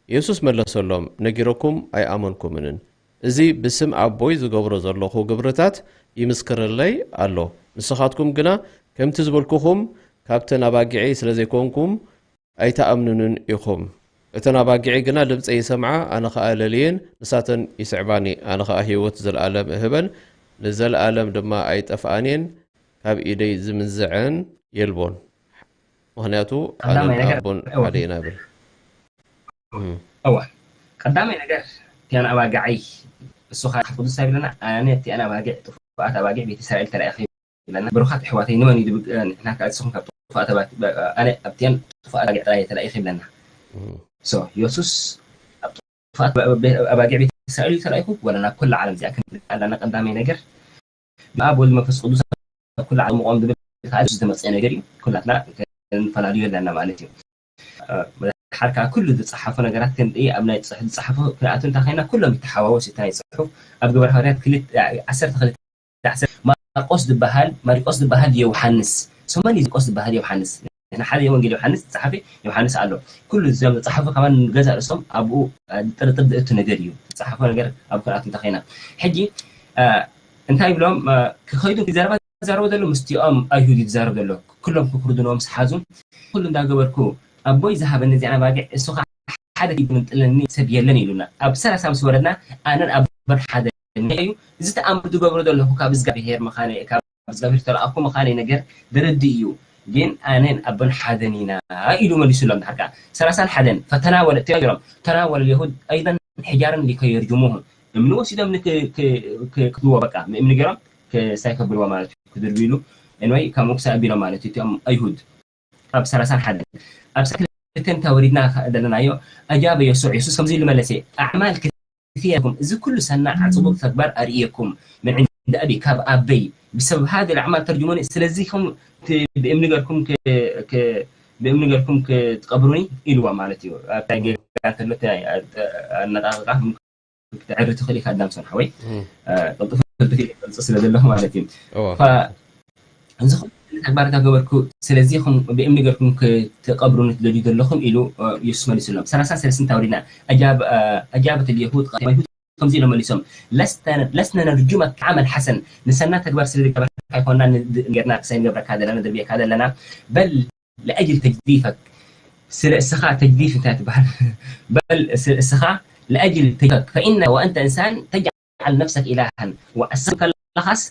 የሱስ መለሰሎም፣ ነጊረኩም ኣይኣመንኩምንን። እዚ ብስም ኣቦይ ዝገብሮ ዘለኹ ግብርታት ይምስክረለይ ኣሎ። ንስኻትኩም ግና ከምቲ ዝበልኩኹም ካብተን ኣባጊዐይ ስለ ዘይኮንኩም ኣይትኣምኑንን ኢኹም። እተን ኣባጊዐይ ግና ድምፀይ ይሰምዓ፣ ኣነ ኸኣ ለልየን፣ ንሳተን ይስዕባኒ። ኣነ ኸኣ ህይወት ዘለኣለም እህበን፣ ንዘለኣለም ድማ ኣይጠፍኣን እየን፣ ካብ ኢደይ ዝምንዝዐን የልቦን። ምኽንያቱ ኣነን ቀዳማይ ነገር፣ ኣቦን እዋ። ሓደ ኢና ይብል። እም። እዋ፣ ቀዳማይ ነገር እቲኣን ኣባግዓይ፣ እሱ ኸዓ ቅዱስ እንታይ ይብለና? ኣነ እቲኣን ኣባጊዕ፣ ጥፉኣት ኣባጊዕ ቤት እስራኤል ተላኢኸ ይብለና። ብሩኻት ኣሕዋተይ፣ ንመን እዩ ዝብግ-፣ ንሕና ከኣ ንስኹም ካብ ጥፉኣት ኣባጊዕ፣ ኣነ ኣብቲኣን ጥፉኣት ኣባጊዕ ጥራይ ተላኢኸ ይብለና። እም። ሶ፣ የሱስ ኣብ ጥፉኣት ኣባጊዕ ቤት እስራኤል እዩ ተላኢኹ፣ ወላ ናብ ኩላ ዓለም እዚኣ ክንርኢ ኣለና? ቀዳማይ ነገር፣ ብኣብ ወልድ መንፈስ ቅዱስ ኣብ ኩሉ ዓለም ምቖም ዝብል ከኣ ዝተመጽአ ነገር እዩ። ኩላትና ክንፈላለዩ ኣለና ማለት እዩ። እ፣ ሓርካ ኩሉ ዝጸሓፎ ነገራት ክንርኢ፣ ኣብ ናይ ጽሕ-፣ ዝጸሓፎ ክንኣቱ እንተ ኸይና፣ ኩሎም ይተሓዋወስ እቲ ናይ ጽሑፍ። ኣብ ግብረ ሃዋርያት ክልተ፣ ዓሰርተ ክልተ፣ ዓሰርተ፣ ማርቆስ ዝበሃል፣ ማሪቆስ ዝበሃል ዮሃንስ። ሶ መን እዩ ማርቆስ ዝበሃል ዮሃንስ? ንሕና ሓደ ወንጌል ዮሃንስ ዝጸሓፈ ዮሃንስ ኣሎ። ኩሉ እዞም ዝጸሓፉ ከማን ገዛ ርእሶም ኣብኡ፣ እ፣ ጥርጥር ዘእቱ ነገር እዩ። ዝጸሓፎ ነገር ኣብ ክንኣቱ እንተ ኸይና። ሕጂ፣ እ፣ እንታይ ይብሎም? እ፣ ክኸይዱ ዘረባ ዝዛረቡ ዘሎ ምስቲኦም ኣይሁድ እዩ ዝዛረብ ዘሎ። ኩሎም ክክርድኖ ምስ ሓዙ፣ ኩሉ እንዳገበርኩ ኣቦይ ዝሃበኒ እዚኣን ኣባጊዕ፣ እሱ ኸዓ ሓደ ክይምንጥለኒ ሰብ የለን ኢሉና። ኣብ ሰላሳ ምስ ወረድና፣ ኣነን ኣቦን ሓደ እዩ። እዚ ተኣምር ዝገብሮ ዘለኹ ካብ እግዚኣብሄር ምዃነይ፣ ካብ እግዚኣብሄር ዝተላኣኹ ምዃነይ ነገር ደረዲ እዩ። ግን ኣነን ኣቦን ሓደን ኢና ኢሉ መሊሱሎም። ድሓር ከኣ ሰላሳን ሓደን ፈተናወለ፣ እቲኦም ገይሮም፣ ተናወለ ልየሁድ ኣይደን ሕጃርን ሊከየርጅሙሁ፣ እምኒ ወሲዶም ንክ-፣ ክ-፣ ክ-፣ ክብልዎ፣ በቃ፣ እምኒ ገይሮም ክሳይ ከብልዎ ማለት እዩ፣ ክድርብዩ ኢሉ። ኤንወይ፣ ካብ ምንኩሳይ ኣቢሎም ማለት እዩ፣ እቲኦም ኣይሁድ። ኣብ ሰላሳን ሓደን። ኣብ ሰላሳን ክልተን ተወሪድና ዘለናዮ፣ ኣጃበ የሱዕ፣ የሱስ ከምዚ ኢሉ መለሰ፣ ኣዕማል ክፊለኩም፣ እዚ ኩሉ ሰናዕ ጽቡቕ ተግባር ኣርእየኩም፣ ምን ዕንደ ኣቢ፣ ካብ ኣበይ፣ ብሰብ ሃዚ ኣዕማል ተርጅሙኒ፣ ስለዚኹም ት-፣ ብእምኒ ገርኩም ክ-፣ ክ-፣ ብእምኒ ገርኩም ክትቀብሩኒ ኢልዋ ማለት እዩ። ኣብታ ጌጋ እንተሎ እቲ ኣነቃቕቃ ክተዕሪ ትኽእል ኢኻ ኣዳምሶን ሓወይ። እም። እ፣ ቅልጡፍ ቅልጡፍ ኢለ ክገልጾ ስለ ዘለኹ ማለት እዩ። እዋ። ፋ-፣ እዚ ኹሉ ተግባራት ኣገበርኩ፣ ስለዚ ኹም ብእምኒ ገርኩም ክትቀብሩኒ ትደልዩ ዘለኹም ኢሉ፣ እ፣ የሱስ መሊሱሎም። ሰላሳ ሰለስተ ታውሪድና። ኣጃብ-፣ እ፣ ኣጃበት ልየሁድ ቃይመ ይሁድ ከምዚ ኢሎም መሊሶም፣ ለስተ-፣ ለስነ ነርጁመክ ዓመል ሓሰን፣ ንሰና ተግባር ስለ ዝገበርካ ኣይኮና ን-፣ ድ-፣ ጌርና ክሳይ ንገብረካ ዘለና፣ ንድርብየካ ዘለና፣ በል ለኣጅል ተጅዲፈክ፣ ስለ እስኻ ተጅዲፍ እንታይ ትበሃል? በል ስ-፣ እስኻ ለኣጅል ተጅዲፈክ፣ ፈኢነ ወእንተ እንሳን ተጅዓል ነፍሰክ ኢላሃን፣ ወእስኻ ከለኻስ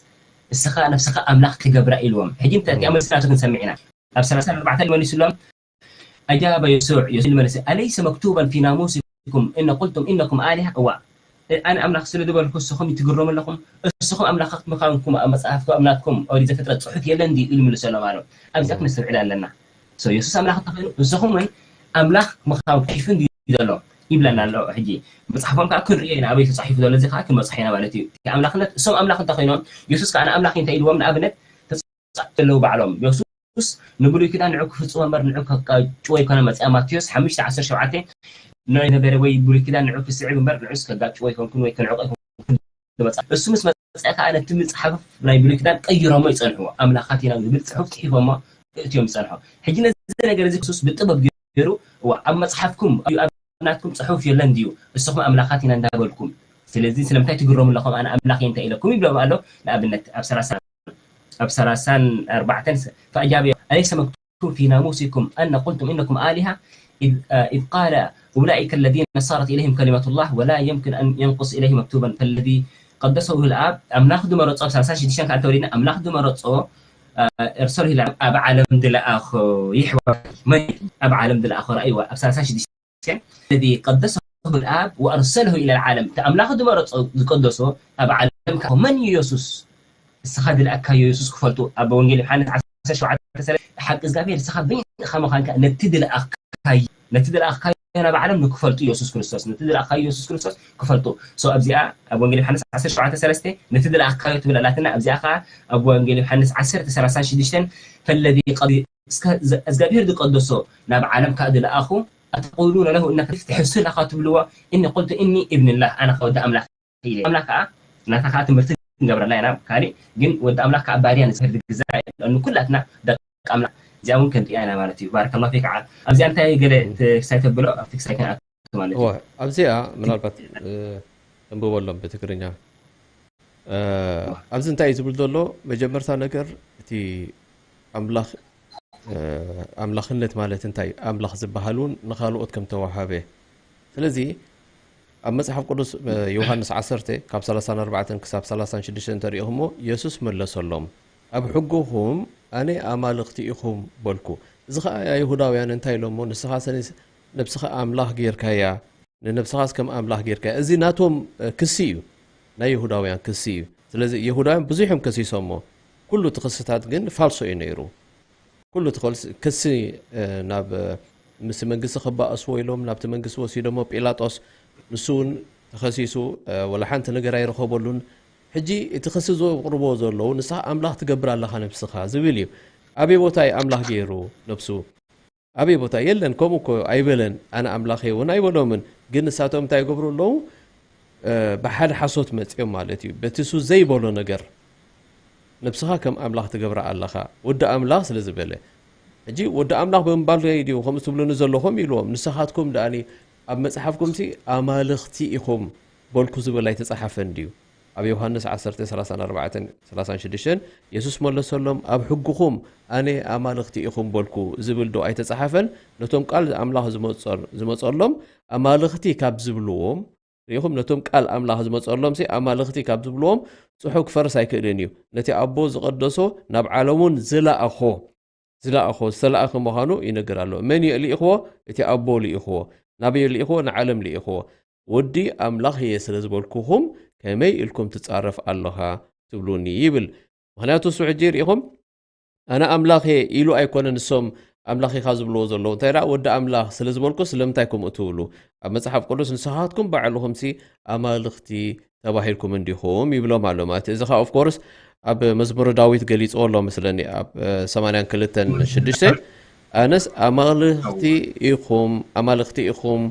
እስኻ ነፍስኻ ኣምላኽ ትገብራ ኢልዎም። ሕጂ እንታይ እቲኣ መልሲ ናቱ ክንሰምዕ ኢና። ኣብ ሰላሳን ኣርባዕተን መሊሱሎም፣ ኣጃበ የሱዕ፣ የሱስ መለሰ፣ ኣለይሰ መክቱበን ፊ ናሙሲኩም እነ ቁልቱም ኢነኩም ኣሊሃ? እዋ፣ ኣነ ኣምላኽ ስለ ዝበልኩ እስኹም ትግረሙ ኣለኹም? እስኹም ኣምላኻት ምዃንኩም ኣብ መጽሓፍኩም፣ ኣብ ናትኩም ኦሪት ዘፍጥረት ጽሑፍ የለን ድዩ? ኢሉ ምልሰሎም ኣሎ። ኣብዚኣ ክነስተውዕል ኣለና። ሶ፣ የሱስ ኣምላኽ እንተኾይኑ፣ እስኹም እውን ኣምላኽ ምዃንኩም ጽሒፉ እንድዩ ዘሎ ይብለና ኣሎ። ሕጂ መጽሓፎም ከኣ ክንርእዮ ኢና፣ ኣበይ ተጻሒፉ ዘሎ፣ እዚ ከኣ ክንበጽሖ ኢና ማለት እዩ። እቲ ኣምላኽነት፣ እሶም ኣምላኽ እንተኾይኖም፣ የሱስ ከኣ ንኣምላኽ እንታይ ኢልዎም? ንኣብነት፣ ዘለዉ ባዕሎም። የሱስ ንብሉይ ኪዳን ንዑ ክፍጽሞ እምበር ንዑ ከጋጭዎ ኣይኮነ መጽኣ። ማቴዎስ ሓሙሽተ ዓሰርተ ሸውዓተ ንዑ ነበረ ወይ ብሉይ ኪዳን ንዑ ክስዕብ እምበር ንዑስ ከጋጭዎ ኣይኮንኩን ወይ ከንዕቆ ኣይኮንኩን ዝመጽኣ። እሱ ምስ መጽኣ ከኣ ነቲ መጽሓፍ ናይ ብሉይ ኪዳን ቀይሮሞ ይጸንሕዎ። ኣምላኻት ኢና ዝብል ጽሑፍ ጽሒፎሞ እእትዮም ዝጸንሑ። ሕጂ ነዚ ነገር እዚ ክሱስ ብጥበብ ገይሩ፣ እዋ፣ ኣብ መጽሓፍኩም፣ ኣብ ናትኩም ጽሑፍ የለን ድዩ? እስኹም ኣምላኻት ኢና እንዳበልኩም። ስለዚ ስለምንታይ ትግረሙ ኣለኹም? ኣነ ኣምላኽ እየ እንታይ ኢለኩም? ይብሎም ኣሎ። ንኣብነት ኣብ ሰላሳ ኣብ ሰላሳን ኣርባዕተን ፈኣጃበ ኣለይሰ መክቱብ ፊ ናሙሲኩም ኣነ ቁልቱም ኢነኩም ኣሊሃ إذ, آه، إذ قال أولئك الذين صارت إليهم كلمة الله ولا يمكن أن ينقص إليه مكتوبا فالذي قدسه الآب ኣምላኽ ዝመረጾ ኣብ ሰላሳ ሽዱሽተ ከኣ እንተወዲና ኣምላኽ ዝመረጾ ኣርሰልሁ ኢላ ኣብ ዓለም ዝለኣኾ ይሕዋ መን ኣብ ዓለም ዝለኣኾ ረኣይዋ ኣብ ሰላሳ ሽዱሽተ الذي قدسه الآب وأرسله إلى العالم እቲ ኣምላኽ ዝመረጾ ዝቀደሶ ኣብ ዓለም ከኣ መን እዩ የሱስ እስኻ ዝለኣካዮ የሱስ ክፈልጡ ኣብ ወንጌል ዮሃንስ ዓሰርተ ሸውዓተ ሓቂ እግዚኣብሔር እስኻ በይንኻ ምዃንካ ነቲ ዝለኣካዮ ነቲ ዝለኣካዮ ናብ ዓለም ንክፈልጡ የሱስ ክርስቶስ ነቲ ዝለኣካዮ የሱስ ክርስቶስ ክፈልጡ so ኣብዚኣ ኣብ ወንጌል ዮሃንስ ዓሰርተ ሸውዓተ ሰለስተ ነቲ ዝለኣካዮ ትብል ኣላትና ኣብዚኣ ከኣ ኣብ ወንጌል ዮሃንስ ዓሰርተ ሰላሳን ሽዱሽተን ፈለዚ እግዚኣብሔር ዝቀደሶ ናብ ዓለም ከኣ ዝለኣኹ ኣተቁሉነ ለሁ እነከ ትሕሱ ኣለኻ ትብልዎ እኒ ቁልቱ እኒ እብንላህ ኣነ ከወዲ ኣምላኽ ኣምላኽ ከዓ ናታ ከዓ ትምህርቲ ንገብረላ ኢና ካልእ ግን ወዲ ኣምላኽ ከዓ ባርያ ንዝህር ግዛ ንኩላትና ደቂ ኣምላኽ እዚኣ እውን ከንጥያ ኢና ማለት እዩ ባረከላ ፊክ ከዓ ኣብዚኣ እንታይ ገለ ክሳይ ተብሎ ኣብቲ ክሳይ ከንኣቱ ማለት እዩ ኣብዚኣ ምናልባት ተንብበሎም ብትግርኛ ኣብዚ እንታይ እዩ ዝብል ዘሎ መጀመርታ ነገር እቲ ኣምላኽ ኣምላኽነት ማለት እንታይ ኣምላኽ ዝበሃል እውን ንኻልኦት ከም ተዋሃበ ስለዚ ኣብ መጽሓፍ ቅዱስ ዮሃንስ ዓሰርተ ካብ ሰላሳን ኣርባዕተን ክሳብ ሰላሳን ሽዱሽተን እንተሪእኹሞ የሱስ መለሰሎም ኣብ ሕጉኹም ኣነ ኣማልኽቲ ኢኹም በልኩ እዚ ኸዓ ኣይሁዳውያን እንታይ ኢሎሞ ንስኻ ሰኒ ነብስኻ ኣምላኽ ጌርካያ ንነብስኻስ ከም ኣምላኽ ጌርካያ እዚ ናቶም ክሲ እዩ ናይ ይሁዳውያን ክሲ እዩ ስለዚ ይሁዳውያን ብዙሕ እዮም ከሲሶሞ ኩሉ እቲ ክስታት ግን ፋልሶ እዩ ነይሩ ኩሉ እቲ ክሲ ናብ ምስ መንግስቲ ክባእስዎ ኢሎም ናብቲ መንግስቲ ወሲዶሞ ጲላጦስ ንሱ እውን ተኸሲሱ ወላ ሓንቲ ነገር ኣይረኸበሉን ሕጂ እቲ ክሲ ዘቕርቦ ዘለዉ ንስኻ ኣምላኽ ትገብር ኣለኻ ነብስኻ ዝብል እዩ ኣበይ ቦታ እዩ ኣምላኽ ገይሩ ነብሱ ኣበይ ቦታ የለን ከምኡ እኮ ኣይበለን ኣነ ኣምላኽ እውን ኣይበሎምን ግን ንሳቶም እንታይ ይገብሩ ኣለዉ ብሓደ ሓሶት መፅኦም ማለት እዩ በቲ እሱ ዘይበሎ ነገር ነብስኻ ከም ኣምላኽ ትገብራ ኣለኻ ወዲ ኣምላኽ ስለ ዝበለ ሕጂ ወዲ ኣምላኽ ብምባል ድዩ ከምኡ ትብሉኒ ዘለኹም ኢልዎም ንስኻትኩም ደኣኒ ኣብ መፅሓፍኩም ሲ ኣማልኽቲ ኢኹም በልኩ ዝብል ኣይተፃሓፈን ድዩ ኣብ ዮሃንስ ዓሰርተ ሰላሳን ኣርባዕተን ሰላሳን ሽዱሽተን የሱስ መለሰሎም ኣብ ሕግኹም ኣነ ኣማልኽቲ ኢኹም በልኩ ዝብል ዶ ኣይተፃሓፈን ነቶም ቃል ኣምላኽ ዝመፀሎም ኣማልኽቲ ካብ ዝብልዎም ርኢኹም ነቶም ቃል ኣምላኽ ዝመፀሎም ሲ ኣማልኽቲ ካብ ዝብልዎም ፅሑ ክፈርስ ኣይክእልን እዩ ነቲ ኣቦ ዝቐደሶ ናብ ዓለሙን ዝለኣኾ ዝለኣኾ ዝተለኣኸ ምዃኑ ይነግር ኣሎ መን የልኢኽዎ እቲ ኣቦ ልኢኽዎ ናበይ ልኢኽዎ ንዓለም ልኢኽዎ ወዲ ኣምላኽ እየ ስለ ዝበልኩኹም ከመይ ኢልኩም ትጻረፍ ኣለኻ ትብሉኒ ይብል ምኽንያቱ እሱ ሕጂ ርኢኹም ኣነ ኣምላኽ እየ ኢሉ ኣይኮነ ንሶም ኣምላኽ ኢኻ ዝብልዎ ዘለዉ እንታይ ደኣ ወዲ ኣምላኽ ስለ ዝበልኩ ስለምንታይ ከምኡ ትብሉ ኣብ መጽሓፍ ቅዱስ ንስኻትኩም ባዕልኹምሲ ኣማልኽቲ ተባሂልኩም እንዲኹም ይብሎም ኣሎ ማለት እዚ ከዓ ኦፍኮርስ ኣብ መዝሙረ ዳዊት ገሊፅዎ ኣሎ መስለኒ ኣብ ሰማንያን ክልተን ሽዱሽተ ኣነስ ኣማልኽቲ ኢኹም ኣማልኽቲ ኢኹም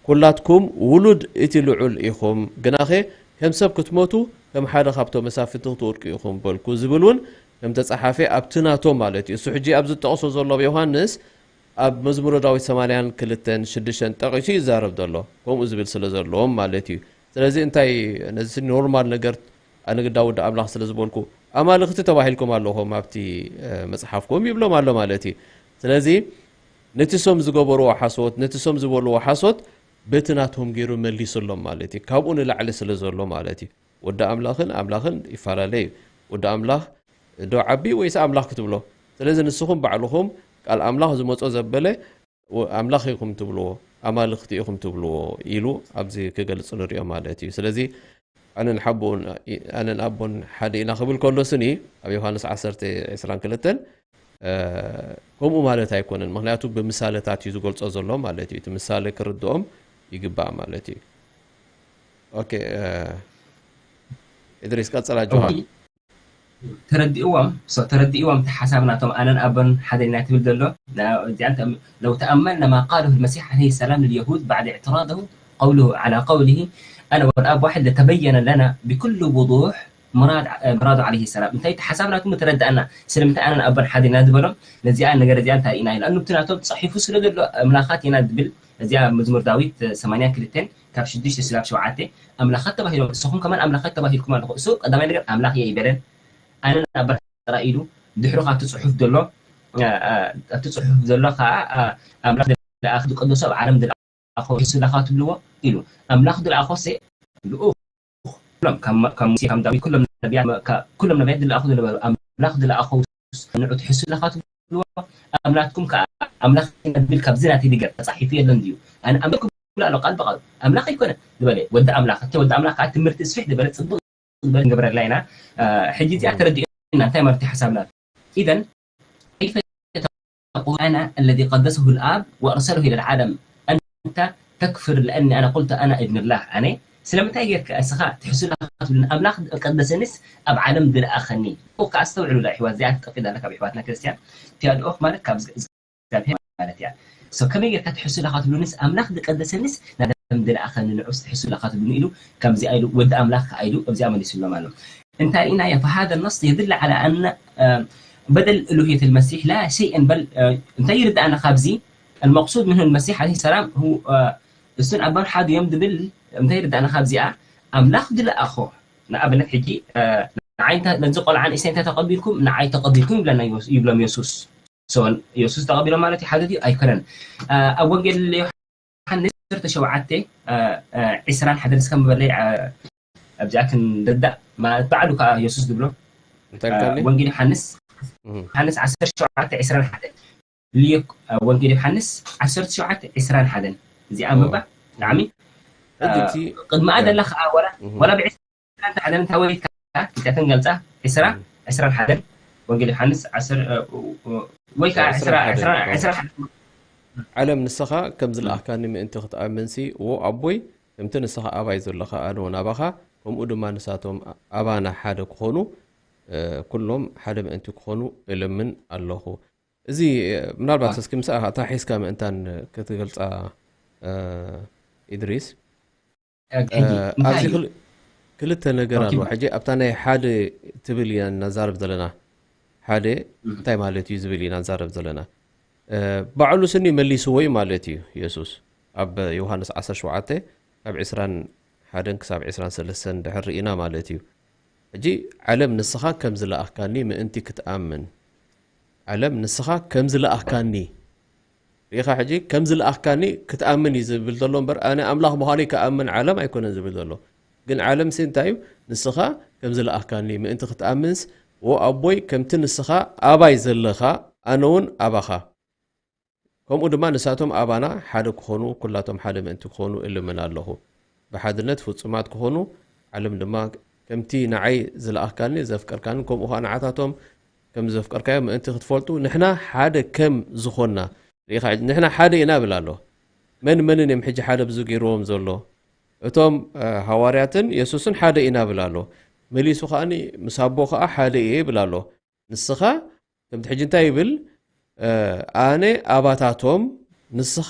ኩላትኩም ውሉድ እቲ ልዑል ኢኹም ግናኸ ከም ሰብ ክትሞቱ ከም ሓደ ካብቶም መሳፍንቲ ክትወድቁ ኢኹም በልኩ ዝብል እውን ከም ተፃሓፈ ኣብቲ ናቶም ማለት እዩ እሱ ሕጂ ኣብ ዝጠቕሶ ዘሎ ዮሃንስ ኣብ መዝሙረ ዳዊት ሰማንያን ክልተን ሽዱሽተን ጠቒሱ ይዛረብ ዘሎ ከምኡ ዝብል ስለ ዘለዎም ማለት እዩ ስለዚ እንታይ ነዚ ኖርማል ነገር ኣነ ግዳ ወዲ ኣምላኽ ስለ ዝበልኩ ኣማልኽቲ ተባሂልኩም ኣለኹም ኣብቲ መፅሓፍኩም ይብሎም ኣሎ ማለት እዩ ስለዚ ነቲ ሶም ዝገበርዎ ሓሶት ነቲ ሶም ዝበልዎ ሓሶት በቲ ናቶም ገይሩ መሊሱሎም ማለት እዩ ካብኡ ንላዕሊ ስለ ዘሎ ማለት እዩ ወዲ ኣምላኽን ኣምላኽን ይፈላለ እዩ ወዲ ኣምላኽ ዶ ዓቢ ወይስ ኣምላኽ ክትብሎ ስለዚ ንስኹም ባዕልኹም ቃል ኣምላኽ ዝመጾ ዘበለ ኣምላኽ ኢኹም ትብልዎ ኣማልኽቲ ኢኹም ትብልዎ ኢሉ ኣብዚ ክገልጽ ንሪኦ ማለት እዩ ስለዚ ኣነን ሓቦን ኣነን ኣቦን ሓደ ኢና ክብል ከሎ ስኒ ኣብ ዮሃንስ ዓሰርተ ዕስራን ክልተን ከምኡ ማለት ኣይኮነን ምክንያቱ ብምሳለታት እዩ ዝገልጾ ዘሎ ማለት እዩ እቲ ምሳሌ ክርድኦም ይግባእ ማለት እዩ ኦኬ እድሪስ ቀጸላ ጆሃር ተረዲእዎም so ተረዲእዎም እቲ ሓሳብ ናቶም ኣነን ኣቦን ሓደ ኢና ትብል ዘሎ እዚኣ ለው ተኣመልና ማ ቃለሁ المسيح عليه السلام لليهود بعد اعتراضهم قوله على قوله أنا والآب واحد لتبين لنا بكل وضوح مراد مراد عليه السلام እንታይ እቲ ሓሳብ ናቱ ምተረዳእና ስለምንታይ ኣነን ኣቦን ሓደ ኢና ዝበሎም ነዚኣ ነገር እዚኣ እንታይ ኢና ኢላ እኑ እቲ ናቶም ተፃሒፉ ስለ ዘሎ ኣምላኻት ኢና ዝብል እዚኣ መዝሙር ዳዊት ሰማንያን ክልተን ካብ ሽዱሽተ ስላብ ሸውዓተ ኣምላኻት ተባሂሎም ንስኹም ከማን ኣምላኻት ተባሂልኩም ኣለኹ እሱ ቀዳማይ ነገር ኣምላኽ እየ ይበለን ኣነን ኣቦን ሓደ ኢና ኢሉ ድሕሩ ካብቲ ፅሑፍ ዘሎ ኣብቲ ፅሑፍ ዘሎ ከዓ ኣምላኽ ዝለኣኽ ዝቀደሶ ኣብ ዓለም ዝለኣኾ ይስላኻ ትብልዎ ኢሉ ኣምላኽ ዝለኣኾ ሴ ልኡኽ ኩሎም ካብ ሙሴ ካብ ዳዊት ኩሎም ነቢያት ኩሎም ነቢያት ዝለኣኹ ዝነበሩ ኣምላኽ ዝለኣኾ ንዑ ትሕሱ ኣለኻ ትብልዎ ኣምላትኩም ከዓ ኣምላኽ ዝብል ካብዚ ናተይ ነገር ተፃሒፉ የለን ድዩ ኣነ ኣምላኽ ክብሎ ኣሎ ቃል ብቃል ኣምላኽ ኣይኮነ ዝበለ ወዲ ኣምላኽ እቲ ወዲ ኣምላኽ ከዓ ትምህርቲ ስፍሕ ዝበለ ፅቡቅ ዝበለ ንገብረላ ኢና ሕጂ እዚኣ ተረዲእና እንታይ ማለት ሓሳብና ኢዘን كيف تقول أنا الذي قدسه الآب وأرسله إلى العالم أنت تكفر لأني أنا قلت أنا ابن الله ኣነ ስለምንታይ ጌርካ እስኻ ትሕሱ ኣለኻ ትብልን ኣምላኽ ቀደሰኒስ ኣብ ዓለም ዝለኣኸኒ እኮ ኣስተውዕሉ ላ ኣሕዋት እዚኣ ትጠፊእ ኣለካ ኣብ ኣሕዋትና ክርስትያን ቲያድኦክ ማለት ካብ እግዚኣብሔር ማለት እያ so ከመይ ጌርካ ትሕሱ ኣለኻ ትብሉንስ ኣምላኽ ዝቀደሰኒስ ናብ ዓለም ዝለኣኸኒ ንዑስ ትሕሱ ኣለኻ ትብሉኒ ኢሉ ከምዚኣ ኢሉ ወዲ ኣምላኽ ከዓ ኢሉ ኣብዚኣ መሊሱሎም ኣሎ እንታይ ርኢናዮ فهذا النص يدل على أن بدل ألوهية المسيح لا شيئا بل እንታይ ይርዳእና ካብዚ المقصود منه المسيح عليه السلام እሱን ኣቦን ሓደ እዮም ዝብል እንታይ ይርዳእና ካብዚኣ ኣምላኽ ዝለኣኾ ንኣብነት ሕጂ ንዓይ ነዚ ቆልዓ ንእሽተይ እንታይ ተቐቢልኩም ንዓይ ተቐቢልኩም ይብለና ይብሎም የሱስ የሱስ ተቐቢሎም ማለት እዩ ሓደ ድዩ ኣይኮነን ኣብ ወንጌል ዮሃንስ ዓሰርተ ሸውዓተ ዕስራን ሓደን እስከ ምበለይ ኣብዚኣ ክንርዳእ ማለት ባዕሉ ከዓ የሱስ ዝብሎ እንታይ ኢልካኒ ወንጌል ዮሃንስ እህ ዮሃንስ ዓሰርተ ሸውዓተ ዕስራን ሓደን ልየኩ ወንጌል ዮሃንስ ዓሰርተ ሸውዓተ ዕስራን ሓደን እዚኣ ምባ ብጣዕሚ ሕጂ እቲ ቅድሚኣ ዘላ ከዓ ወላ እህ ወላ ብዕስራን ሓደን እንታይ ወይ ከዓ ክልተን ገልፃ ዕስራ እህ ዕስራን ሓደን ወንጌል ዮሃንስ ዓሰርተ ወይ ከዓ ዕስራ ዕስራን ሓደን ዕስራ ዕስራን ሓደን ዓለም ንስኻ ከም ዝለኣኽካኒ ምእንቲ ክትኣምንሲ፣ እዎ ኣቦይ፣ ከምቲ ንስኻ ኣባይ ዘለኻ ኣነ እውን ኣባኻ፣ ከምኡ ድማ ንሳቶም ኣባና ሓደ ክኾኑ፣ እ፣ ኩሎም ሓደ ምእንቲ ክኾኑ እልምን ኣለኹ። እዚ፣ እ፣ ምናልባት እስኪ ምሳኻ እታ ሒዝካ ምእንታን ክትገልጻ፣ እ፣ ኢድሪስ። ሕጂ እ፣ እንታይ ኣብዚ እዩ? ክል-፣ ክልተ ነገር ኣሎ። ኦኬ። ሕጂ ኣብታ ናይ ሓደ ትብል ኢና እናዛረብ ዘለና። ሓደ እም። እንታይ ማለት እዩ ዝብል ኢና ንዛረብ ዘለና። እ፣ ባዕሉ ስኒ መሊስዎ እዩ ማለት እዩ የሱስ። ኣብ ዮሃንስ ዓሰርተ ሸውዓተ ካብ ዕስራን ሓደን ክሳብ ዕስራን ሰለስተን ድሕር ርኢና ማለት እዩ። ሕጂ ዓለም ንስኻ ከም ዝለኣኽካኒ ምእንቲ ክትኣምን። ዓለም ንስኻ ከም ዝለኣኽካኒ ርኢኻ ሕጂ ከም ዝለኣኽካኒ ክትኣምን እዩ ዝብል ዘሎ እምበር ኣነ ኣምላኽ ምዃነይ ክኣምን ዓለም ኣይኮነን ዝብል ዘሎ። ግን ዓለምሲ እንታይ እዩ? ንስኻ ከም ዝለኣኽካኒ ምእንቲ ክትኣምንስ፣ ዎ ኣቦይ፣ ከምቲ ንስኻ ኣባይ ዘለኻ ኣነ እውን ኣባኻ፣ ከምኡ ድማ ንሳቶም ኣባና ሓደ ክኾኑ፣ ኩላቶም ሓደ ምእንቲ ክኾኑ እልምን ኣለኹ። ብሓድነት ፍጹማት ክኾኑ፣ ዓለም ድማ ከምቲ ንዓይ ዝለኣኽካኒ ዘፍቀርካኒ፣ ከምኡ ኸኣ ንዓታቶም ከም ዘፍቀርካዮም ምእንቲ ክትፈልጡ፣ ንሕና ሓደ ከም ዝኾንና፣ ርኢኻ፣ ንሕና ሓደ ኢና እብል ኣሎ። መን መንን እዮም ሕጂ ሓደ ብዚ ገይርዎም ዘሎ? እቶም፣ እ፣ ሃዋርያትን የሱስን ሓደ ኢና እብል ኣሎ። መሊሱ ከኣኒ ምስ ኣቦ ከኣ ሓደ እየ ይብል ኣሎ። ንስኻ ከምቲ ሕጂ እንታይ ይብል? እ፣ ኣነ ኣባታቶም ንስኻ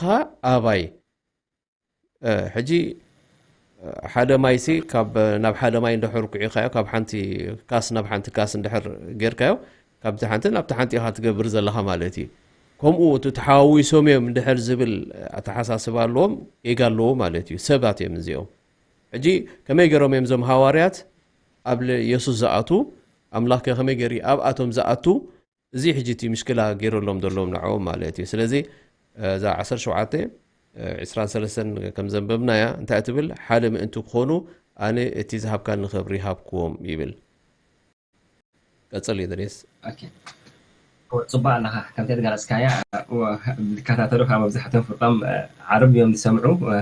ኣባይ። እ፣ ሕጂ፣ እ፣ ሓደ ማይሲ ካብ፣ ናብ ሓደ ማይ እንድሕር ኲዒኻዮ፣ ካብ ሓንቲ ካስ ናብ ሓንቲ ካስ እንድሕር ጌርካዮ፣ ካብቲ ሓንቲ ናብቲ ሓንቲ ኢኻ ትገብር ዘለኻ ማለት እዩ። ከምኡ እቲ ተሓዋዊሶም እዮም እንድሕር ዝብል ኣተሓሳስባ ኣለዎም፣ ጌጋ ኣለዎ ማለት እዩ። ሰባት እዮም እዚኦም። ሕጂ ከመይ ገይሮም እዮም እዞም ሃዋርያት ኣብ ል-፣ የሱስ ዝኣትዉ? ኣምላኽ ከ ከመይ ገይሩ እዩ ኣብኣቶም ዝኣቱ? እዚ ሕጂ እቲ ምሽክላ ገይረሎም ዘለዎም ንዕኦም ማለት እዩ። ስለዚ፣ እ፣ እዛ ዓሰርተ ሸውዓተ፣ እ፣ ዕስራን ሰለስተን ከም ዘንበብናያ እንታይ ትብል? ሓደ ምእንቲ ክኾኑ ኣነ እቲ ዝሃብካኒ ክብሪ ሃብክዎም ይብል። ቀጽል ኢድሪስ። ኦኬ። ጽቡቕ ኣለኻ። ከምቲ ዝገለጽካያ፣ እ፣ ዝከታተሉ ካብ መብዛሕትኦም ፍርቆም፣ እ፣ ዓረብ እዮም ዝሰምዑ። እ፣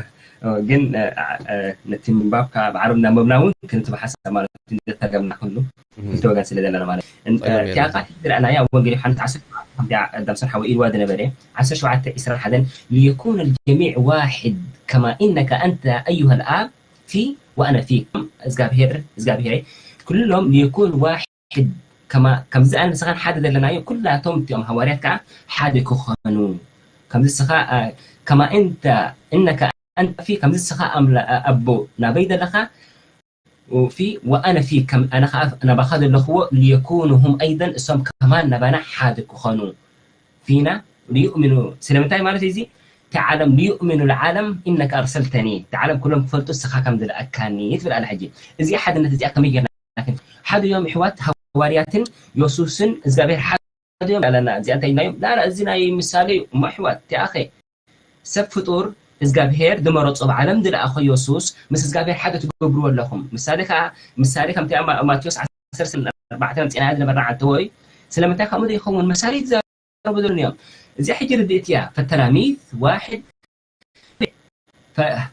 እ፣ ግን፣ እ፣ እ፣ ነቲ ምንባብ ካብ ዓረብ እናንበብና እውን ክንትበሓሳብ ማለት እዩ። ዘተርገምና ኩሉ እህ። ክልተ ወገን ስለ ዘለና ማለት እዩ። እን-፣ ጸገም እ፣ የለን። እቲኣ ቃል ዝረኣናያ ኣብ ወንጌል ዮሃንስ ዓሰርተ ሸውዓተ ከምቲ ዳምሶን ሓወይ ኢልዋ ዝነበረ፣ ዓሰርተ ሸውዓተ ዕስራን ሓደን፣ ليكون الجميع واحد كما إنك أنت أيها الآب في وأنا فيك። እግዚኣብሔር፣ እግዚኣብሔረይ፣ ኩሎም ليكون واحد ከማ-፣ ከምዚ ኣነ ንስኻን ሓደ ዘለናዮ፣ ኩላቶም እቲኦም ሃዋርያት ከኣ ሓደ ክኾኑ። ከምዚ ንስኻ፣ አ፣ ከማ እንተ፣ እነከ ኣንተ ፊ፣ ከምዚ ንስኻ ኣምላ-፣ አ-፣ ኣቦ ናበይ ዘለኻ፣ ፊ ወኣነ ፊ፣ ከም ኣነ ከኣ ናባኻ ዘለኽዎ፣ ሊየኩኑ ሁም ኣይደን፣ እሶም ከማን ናባና ሓደ ክኾኑ። ፊና ሊዩእሚኑ፣ ስለምንታይ ማለት እዩ እዚ? እቲ ዓለም ሊዩእሚኑ ልዓለም ኢነከ ኣርሰልተኒ፣ እቲ ዓለም ኩሎም ክፈልጡ ንስኻ ከም ዝለኣካኒ ትብል ኣላ። ሕጂ እዚኣ ሓድነት እዚኣ ከመይ ጌርና ክንፍ-፣ ሓደ እዮም ኣሕዋት ሃዋርያትን የሱስን እግዚኣብሔር ሓደ እዮም ኣለና። እዚኣ እንታይ ኢልናዮም? ላላ እዚ ናይ ምሳሌ እዩ እሞ ኣሕዋት፣ እቲ ኣኸ ሰብ ፍጡር እግዚኣብሔር ዝመረጾ ብዓለም ዝለኣኾ የሱስ ምስ እግዚኣብሔር ሓደ ትገብርዎ ኣለኹም። ምሳሌ ከኣ፣ ምሳሌ ከምቲ ኣብ ማ-፣ ማቴዎስ ዓሰርተ ኣርባዕተ ኣምጺእናያ ዝነበርና ዓንተቦ እዩ። ስለምንታይ ከምኡ ዘይኸውን? መሳልዩ ዝዛረቡ ዘለዉ እዮም። እዚኣ ሕጂ ርድእቲ እያ። ፈተላሚዝ ዋሕድ ፈ-፣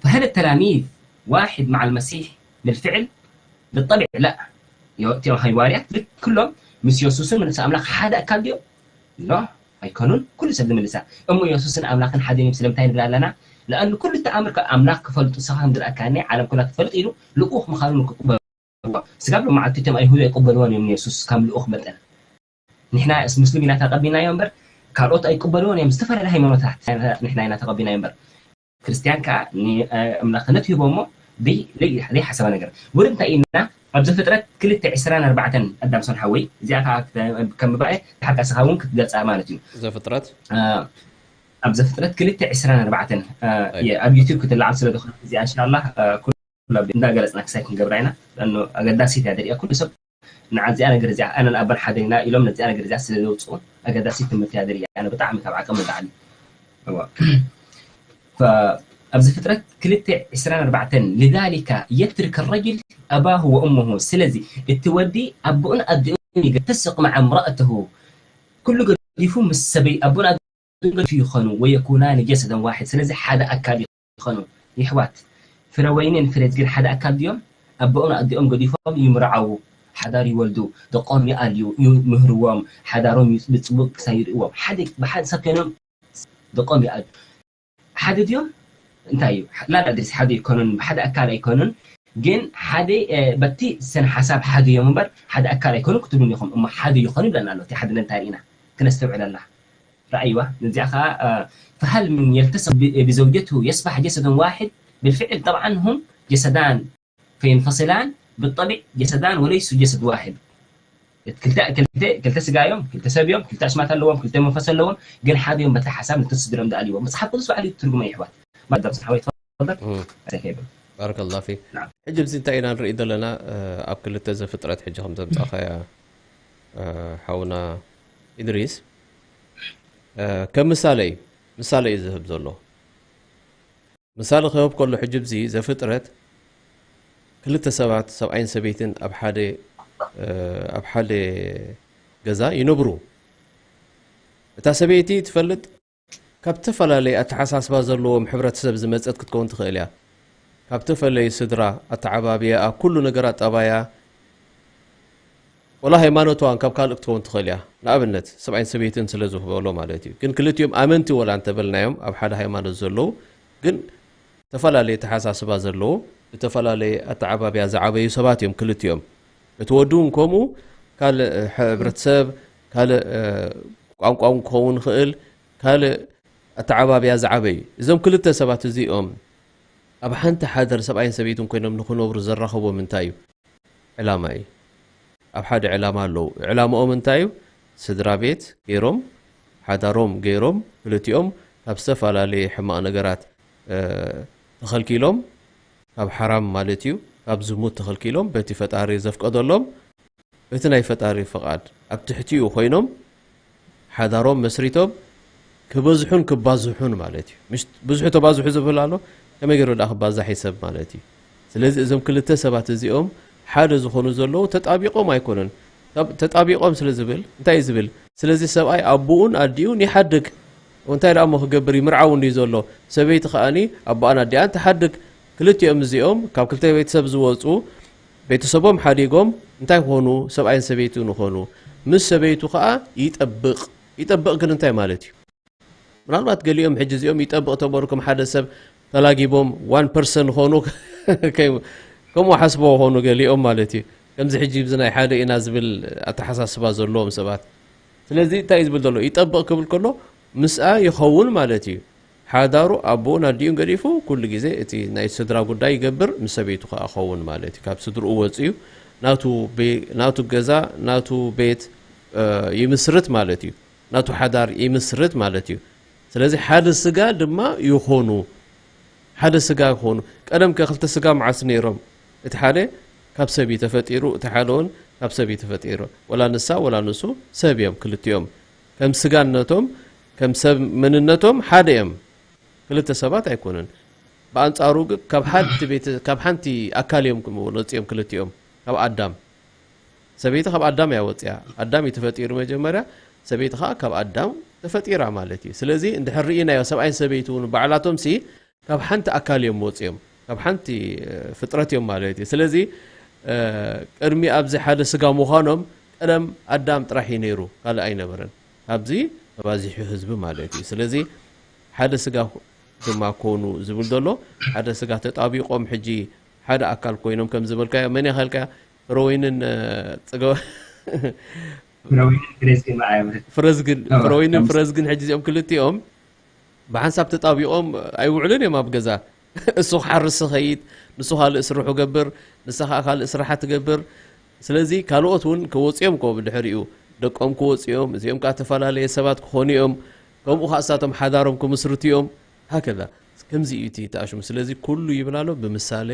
ፈሀል ተላሚዝ ዋሕድ መዓ ልመሲሕ ብልፍዕል ብጠቢዕ ላ። ዮ-፣ እቲኦም ሃዋርያት ልክ ኩሎም ምስ የሱስን ምስ ኣምላኽ ሓደ ኣካል ድዮም? ኖ፣ ኣይኮኑን። ኩሉ ሰብ ዝምልሳ። እሞ የሱስን ኣምላኽን ሓደ እዮም ስለምንታይ ንብል ኣለና? ለኣኑ ኩሉ ተኣምር ካብ ኣምላኽ ክፈልጡ ንስኻ ከም ዝለኣካኒ ዓለም ኩላ ክትፈልጥ ኢሉ ልኡኽ ምዃኑ ንክቕበልዎ። ስጋብ ሎማዓንቲ እቶም ኣይሁድ ኣይቅበልዎን እዮም ንየሱስ ከም ልኡኽ መጠን። ንሕና ሙስሊም ኢና ተቐቢልናዮ እምበር ካልኦት ኣይቅበልዎን እዮም። ዝተፈላለየ ሃይማኖታት ንሕና ኢና ተቐቢልናዮ እምበር። ክርስትያን ከኣ ን-፣ እ፣ ኣምላኽነት ይህቦ እሞ ዘይ-፣ ዘይ-፣ ዘይሓሰባ ነገር። ወደ እንታይ ኢልና ኣብ ዘፍጥረት ክልተ ዕስራን ኣርባዕተን ኣዳምሶን ሓወይ፣ እዚኣ ከኣ ክተ-፣ ከም ምባኤ ተሓካስኻ እውን ክትገልጻ ማለት እዩ። ዘፍጥረት? እ፣ ኣብ ዘፍጥረት ክልተ ዕስራን ኣርባዕተን፣ እ፣ ኣይ። የ-፣ ኣብ ዩቱብ ክትለዓል ስለ ዝኾነ እዚኣ እንሻላ፣ እ፣ ኩሉ እንዳገለጽና ክሳይ ክንገብራ ኢና። ለኣኑ ኣገዳሲት እያ ደሪኣ ኩሉ ሰብ ንዓ እዚኣ ነገር እዚኣ ኣነን ኣቦን ሓደ ኢና ኢሎም ነዚኣ ነገር እዚኣ ስለ ዘውፅኡ ኣገዳሲት ትምህርቲ እያ ደሪኣ። ኣነ ብጣዕሚ ካብ ዓቅሚ ንላዕሊ። እዋ። ፈ-፣ ኣብ ዘፍጥረት ክልተ ዕስራን ኣርባዕተን፣ "لذلك يترك الرجل أباه وأمه"፣ ስለዚ እቲ ወዲ ኣቦኡን ኣዲኡን ይገ-፣ "يتسق مع امرأته"፣ ኩሉ ገዲፉ ምስ ሰበይ-፣ ኣቦኡን ኣዲኡን ገዲፉ ይኾኑ፣ "ويكونان جسدا واحد"፣ ስለዚ ሓደ ኣካል ይኾኑ። ይሕዋት፣ ፍረ ወይንን ፍረ ኣድግን ሓደ ኣካል ድዮም? ኣቦኡን ኣዲኦም ገዲፎም ይምርዓዉ፣ ሓዳር ይወልዱ፣ ደቆም ይኣልዩ፣ ይምህርዎም፣ ሓዳሮም ይጽ-፣ ብጽቡቕ ክሳይ ይርእዎም። ሓደ፣ ብሓንሳብ ኮይኖም ደቆም ይኣልዩ። ሓደ ድዮም? እንታይ እዩ? ላላ ድሪስ ሓደ ኣይኮኑን፣ ብሓደ ኣካል ኣይኮኑን፣ ግን ሓደ፣ እ፣ በቲ ስነ ሓሳብ ሓደ እዮም እምበር ሓደ ኣካል ኣይኮኑን ክትብሉን ኢኹም። እሞ ሓደ ይኾኑ ይብለና ኣሎ። እቲ ሓድነት እንታይ ርኢና? ክነስተውዕለላ። ረኣይዋ። ነዚኣ ኸኣ፣ እ፣ فهل من يلتصق ب-، بزوجته يصبح جسد واحد؟ بالفعل طبعا هم جسدان فينفصلان بالطبع جسدان وليسوا جسد واحد። ክልተ፣ ክልተ፣ ክልተ ስጋ እዮም፣ ክልተ ሰብ እዮም፣ ክልተ ኣሽማት ኣለዎም፣ ክልተ መንፈስ ኣለዎም፣ ግን ሓደ እዮም በቲ ሓሳብ ነቲ ስድሮም ዝኣልይዎ። መጽሓፍ ቅዱስ ባዕሉ እዩ ትርጉሞ ይሕዋት። ማዳም ሓወይ ትፈضل። እም። ኣሰይ ከይብል። ባረከላሁ ፊክ። ናም። ሕጂ ኣብዚ እንታይ ኢና ንርኢ ዘለና? እ፣ ኣብ ክልተ ዘፍጥረት ሕጂ ከም ዘምጻእኻያ፣ እ፣ ሓውና ኢድሪስ፣ እ፣ ከም ምሳሌ እዩ፣ ምሳሌ እዩ ዝህብ ዘሎ። ምሳሌ ክህብ ከሎ ሕጂ ኣብዚ ዘፍጥረት ክልተ ሰባት ሰብኣይን ሰበይትን ኣብ ሓደ፣ እ፣ ኣብ ሓደ ገዛ ይነብሩ። እታ ሰበይቲ ትፈልጥ ካብ ዝተፈላለየ ኣተሓሳስባ ዘለዎም ሕብረተሰብ ዝመጸት ክትከውን ትኽእል እያ። ካብ ተፈለየ ስድራ፣ ኣተዓባብያኣ፣ ኩሉ ነገራ፣ ጠባያ፣ ወላ ሃይማኖት እውን ካብ ካልእ ክትከውን ትኽእል እያ። ንኣብነት ሰብኣይን ሰበይትን ስለ ዝበሎ ማለት እዩ። ግን ክልቲኦም ኣመንቲ ወላ እንተበልናዮም ኣብ ሓደ ሃይማኖት ዘለዉ ግን ዝተፈላለየ ኣተሓሳስባ ዘለዎ ብተፈላለየ ኣተዓባብያ ዝዓበዩ ሰባት እዮም ክልቲኦም። እቲ ወዲ እውን ከምኡ ካልእ ሕብረተሰብ ካልእ ቋንቋ እውን ክኸውን ይኽእል ካልእ ኣተዓባብያ ዝዓበዩ። እዞም ክልተ ሰባት እዚኦም ኣብ ሓንቲ ሓደር ሰብኣይን ሰበይትን ኮይኖም ንኽነብሩ ዘራኸቦም እንታይ እዩ? ዕላማ እዩ። ኣብ ሓደ ዕላማ ኣለዉ። ዕላምኦም እንታይ እዩ? ስድራ ቤት ገይሮም፣ ሓዳሮም ገይሮም፣ ክልቲኦም ካብ ዝተፈላለየ ሕማቕ ነገራት፣ እ፣ ተኸልኪሎም፣ ካብ ሓራም ማለት እዩ፣ ካብ ዝሙት ተኸልኪሎም፣ በቲ ፈጣሪ ዘፍቀደሎም፣ በቲ ናይ ፈጣሪ ፍቓድ ኣብ ትሕቲኡ ኮይኖም፣ ሓዳሮም መስሪቶም፣ ክበዝሑን ክባዝሑን ማለት እዩ። ምሽ ብዙሑ ተባዝሑ ዝብል ኣሎ፣ ከመይ ገይሩ ደኣ ክባዛሕ እዩ ሰብ ማለት እዩ። ስለዚ እዞም ክልተ ሰባት እዚኦም ሓደ ዝኾኑ ዘለዉ ተጣቢቖም ኣይኮኑን። ተብ-፣ ተጣቢቖም ስለ ዝብል፣ እንታይ እዩ ዝብል? ስለዚ ሰብኣይ ኣቦኡን ኣዲኡን ይሓድግ። እንታይ ደኣ እሞ ክገብር እዩ? ምርዓው እንድዩ ዘሎ። ሰበይቲ ከኣኒ ኣቦኣን ኣዲኣን ትሓድግ። ክልቲኦም እዚኦም ካብ ክልተ ቤተሰብ ዝወጹ፣ ቤተሰቦም ሓዲጎም እንታይ ክኾኑ? ሰብኣይን ሰበይትን ይኾኑ። ምስ ሰበይቱ ከኣ ይጠብቕ። ይጠብቕ ግን እንታይ ማለት እዩ? ምናልባት ገሊኦም ሕጂ እዚኦም ይጠብቕ ተበልኩም ሓደ ሰብ ተላጊቦም ዋን ፐርሰን ኾኑ ከይ-፣ ከምኡ ሓስቦ ኾኑ ገሊኦም ማለት እዩ። ከምዚ ሕጂ ብዚ ናይ ሓደ ኢና ዝብል ኣተሓሳስባ ዘለዎም ሰባት። ስለዚ እንታይ እዩ ዝብል ዘሎ? ይጠብቕ ክብል ከሎ ምስኣ ይኸውን ማለት እዩ። ሓዳሩ ኣቦኡን ኣዲኡን ገዲፉ ኩሉ ግዜ እቲ ናይ ስድራ ጉዳይ ይገብር፣ ምስ ሰበይቱ ከኣ ኸውን ማለት እዩ። ካብ ስድርኡ ወጺኡ ናቱ ቤ-፣ ናቱ ገዛ፣ ናቱ ቤት፣ እ፣ ይምስርት ማለት እዩ። ናቱ ሓዳር ይምስርት ማለት እዩ። ስለዚ ሓደ ስጋ ድማ ይኾኑ። ሓደ ስጋ ይኾኑ። ቀደም ከ ክልተ ስጋ መዓስ ነይሮም? እቲ ሓደ ካብ ሰብ እዩ ተፈጢሩ፣ እቲ ሓደ እውን ካብ ሰብ እዩ ተፈጢሩ። ወላ ንሳ ወላ ንሱ ሰብ እዮም ክልቲኦም። ከም ስጋነቶም፣ ከም ሰብ መንነቶም ሓደ እዮም። ክልተ ሰባት ኣይኮኑን። ብኣንጻሩ ግን ካብ ሓንቲ ቤተ-፣ ካብ ሓንቲ ኣካል እዮም ወፂኦም ክልቲኦም፣ ካብ ኣዳም። ሰበይቲ ካብ ኣዳም እያ ወፂኣ። ኣዳም እዩ ተፈጢሩ መጀመርያ፣ ሰበይቲ ከዓ ካብ ኣዳም ተፈጢራ ማለት እዩ። ስለዚ እንድሕር ርኢናዮ ሰብኣይን ሰበይቲ እውን ባዕላቶም ሲ ካብ ሓንቲ ኣካል እዮም ወፂኦም፣ ካብ ሓንቲ፣ እ፣ ፍጥረት እዮም ማለት እዩ። ስለዚ፣ እ፣ ቅድሚ ኣብዚ ሓደ ስጋ ምዃኖም ቀደም ኣዳም ጥራሕ እዩ ነይሩ፣ ካልእ ኣይነበረን። ኣብዚ ተባዚሑ ህዝቢ ማለት እዩ። ስለዚ ሓደ ስጋ ድማ ኮኑ ዝብል ዘሎ፣ ሓደ ስጋ ተጣቢቆም ሕጂ ሓደ ኣካል ኮይኖም ከም ዝበልካዮ፣ መን እያ ካልካያ? ፍረወይንን፣ እ፣ ጽገ-፣ ፍረወይንን ፍሬዝግን መዓያ ምረት። ፍረዝግን፣ አዎ፣ ፍረወይንን ከምስ- ፍረዝግን ሕጂ እዚኦም ክልቲኦም ብሓንሳብ ተጣቢቆም ኣይውዕሉን እዮም ኣብ ገዛ። እሱ ክሓርስ ይኸይድ፣ ንሱ ካልእ ስርሑ ገብር፣ ንሳ ከዓ ካልእ ስራሓ ትገብር። ስለዚ ካልኦት እውን ክወፅኦም እኮ ብድሕሪኡ ደቆም ክወፅኦም፣ እዚኦም ከዓ ተፈላለየ ሰባት ክኾኑ እዮም። ከምኡ ከዓ እሳቶም ሓዳሮም ክምስርቱ እዮም። ሃከዛ። ከምዚ እዩ እቲ ተኣሽሙ። ስለዚ ኩሉ ይብል ኣሎ ብምሳሌ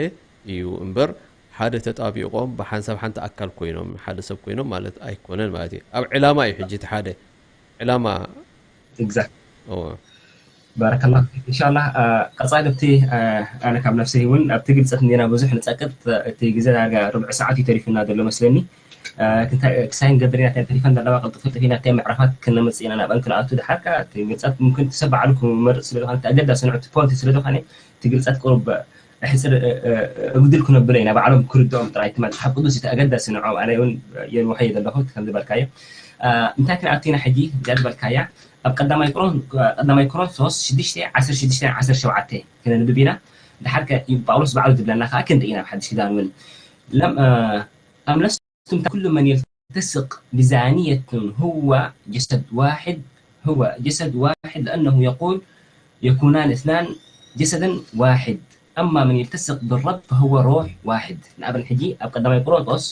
እዩ እምበር ሓደ ተጣቢቆም ብሓንሳብ ሓንቲ ኣካል ኮይኖም፣ ሓደ ሰብ ኮይኖም ማለት ኣይኮነን ማለት እዩ። ኣብ ዕላማ እዩ ሕጂ እቲ ሓደ ዕላማ። ኤግዛክት። እወ። ባረከላሁ ፊክ። ኢንሻላህ፣ አ፣ ቀጻሊ ኣብቲ፣ አ፣ ኣነ ካብ ነፍሰይ እውን ኣብቲ ግልጸት እንዲና ብዙሕ ንጸቅጥ፣ እቲ ግዜ ዳርጋ ርብዒ ሰዓት እዩ ተሪፉና ዘሎ መስለኒ። አ፣ ክንታይ፣ ክሳይ ንገብር ኢና፣ እንታይ ተሪፈን ዘለዋ ቅልጥፍ ቅልጥፍ ኢና፣ እንታይ ምዕራፋት ክነምጽእ ኢና፣ ናብኣን ክንኣቱ። ድሓር ከኣ እቲ ግልጸት ምምክን እቲ ሰብ ባዕሉ ክመርጽ ስለ ዝኾነ፣ እቲ ኣገዳሲ ንዑ እቲ ፖይንት ስለ ዝኾነ፣ እቲ ግልጸት ቁሩብ ኣሕጽር፣ እ፣ እ፣ እጉድል ክነብሎ ኢና፣ ባዕሎም ክርድኦም ጥራይ። እቲ መጽሓፍ ቅዱስ እቲ ኣገዳሲ ንዕኦም። ኣነ እውን የንውሐዮ ዘለኹ፣ እቲ ከም ዝበልካዮ። እ፣ እንታይ ክንኣቱ ኢና ሕጂ? እዚኣ ዝበልካያ፣ ኣብ ቀዳማይ ቆሮን-፣ ቀዳማይ ቆሮንቶስ ሽዱሽተ፣ ዓሰርተ ሽዱሽተ፣ ዓሰርተ ሸውዓተ ክነንብብ ኢና። ድሓር ከ ጳውሎስ ባዕሉ ዝብለና ከኣ ክንርኢ ኢና፣ ኣብ ሓድሽ ኪዳን እውን። ለም-፣ እ፣ أم لستم تعلمون كل من يلتصق بزانية هو جسد واحد، هو جسد واحد، لأنه يقول يكونان اثنان جسدا واحد، أما من يلتصق بالرب فهو روح واحد. ንኣብነት ሕጂ ኣብ ቀዳማይ ቆሮንቶስ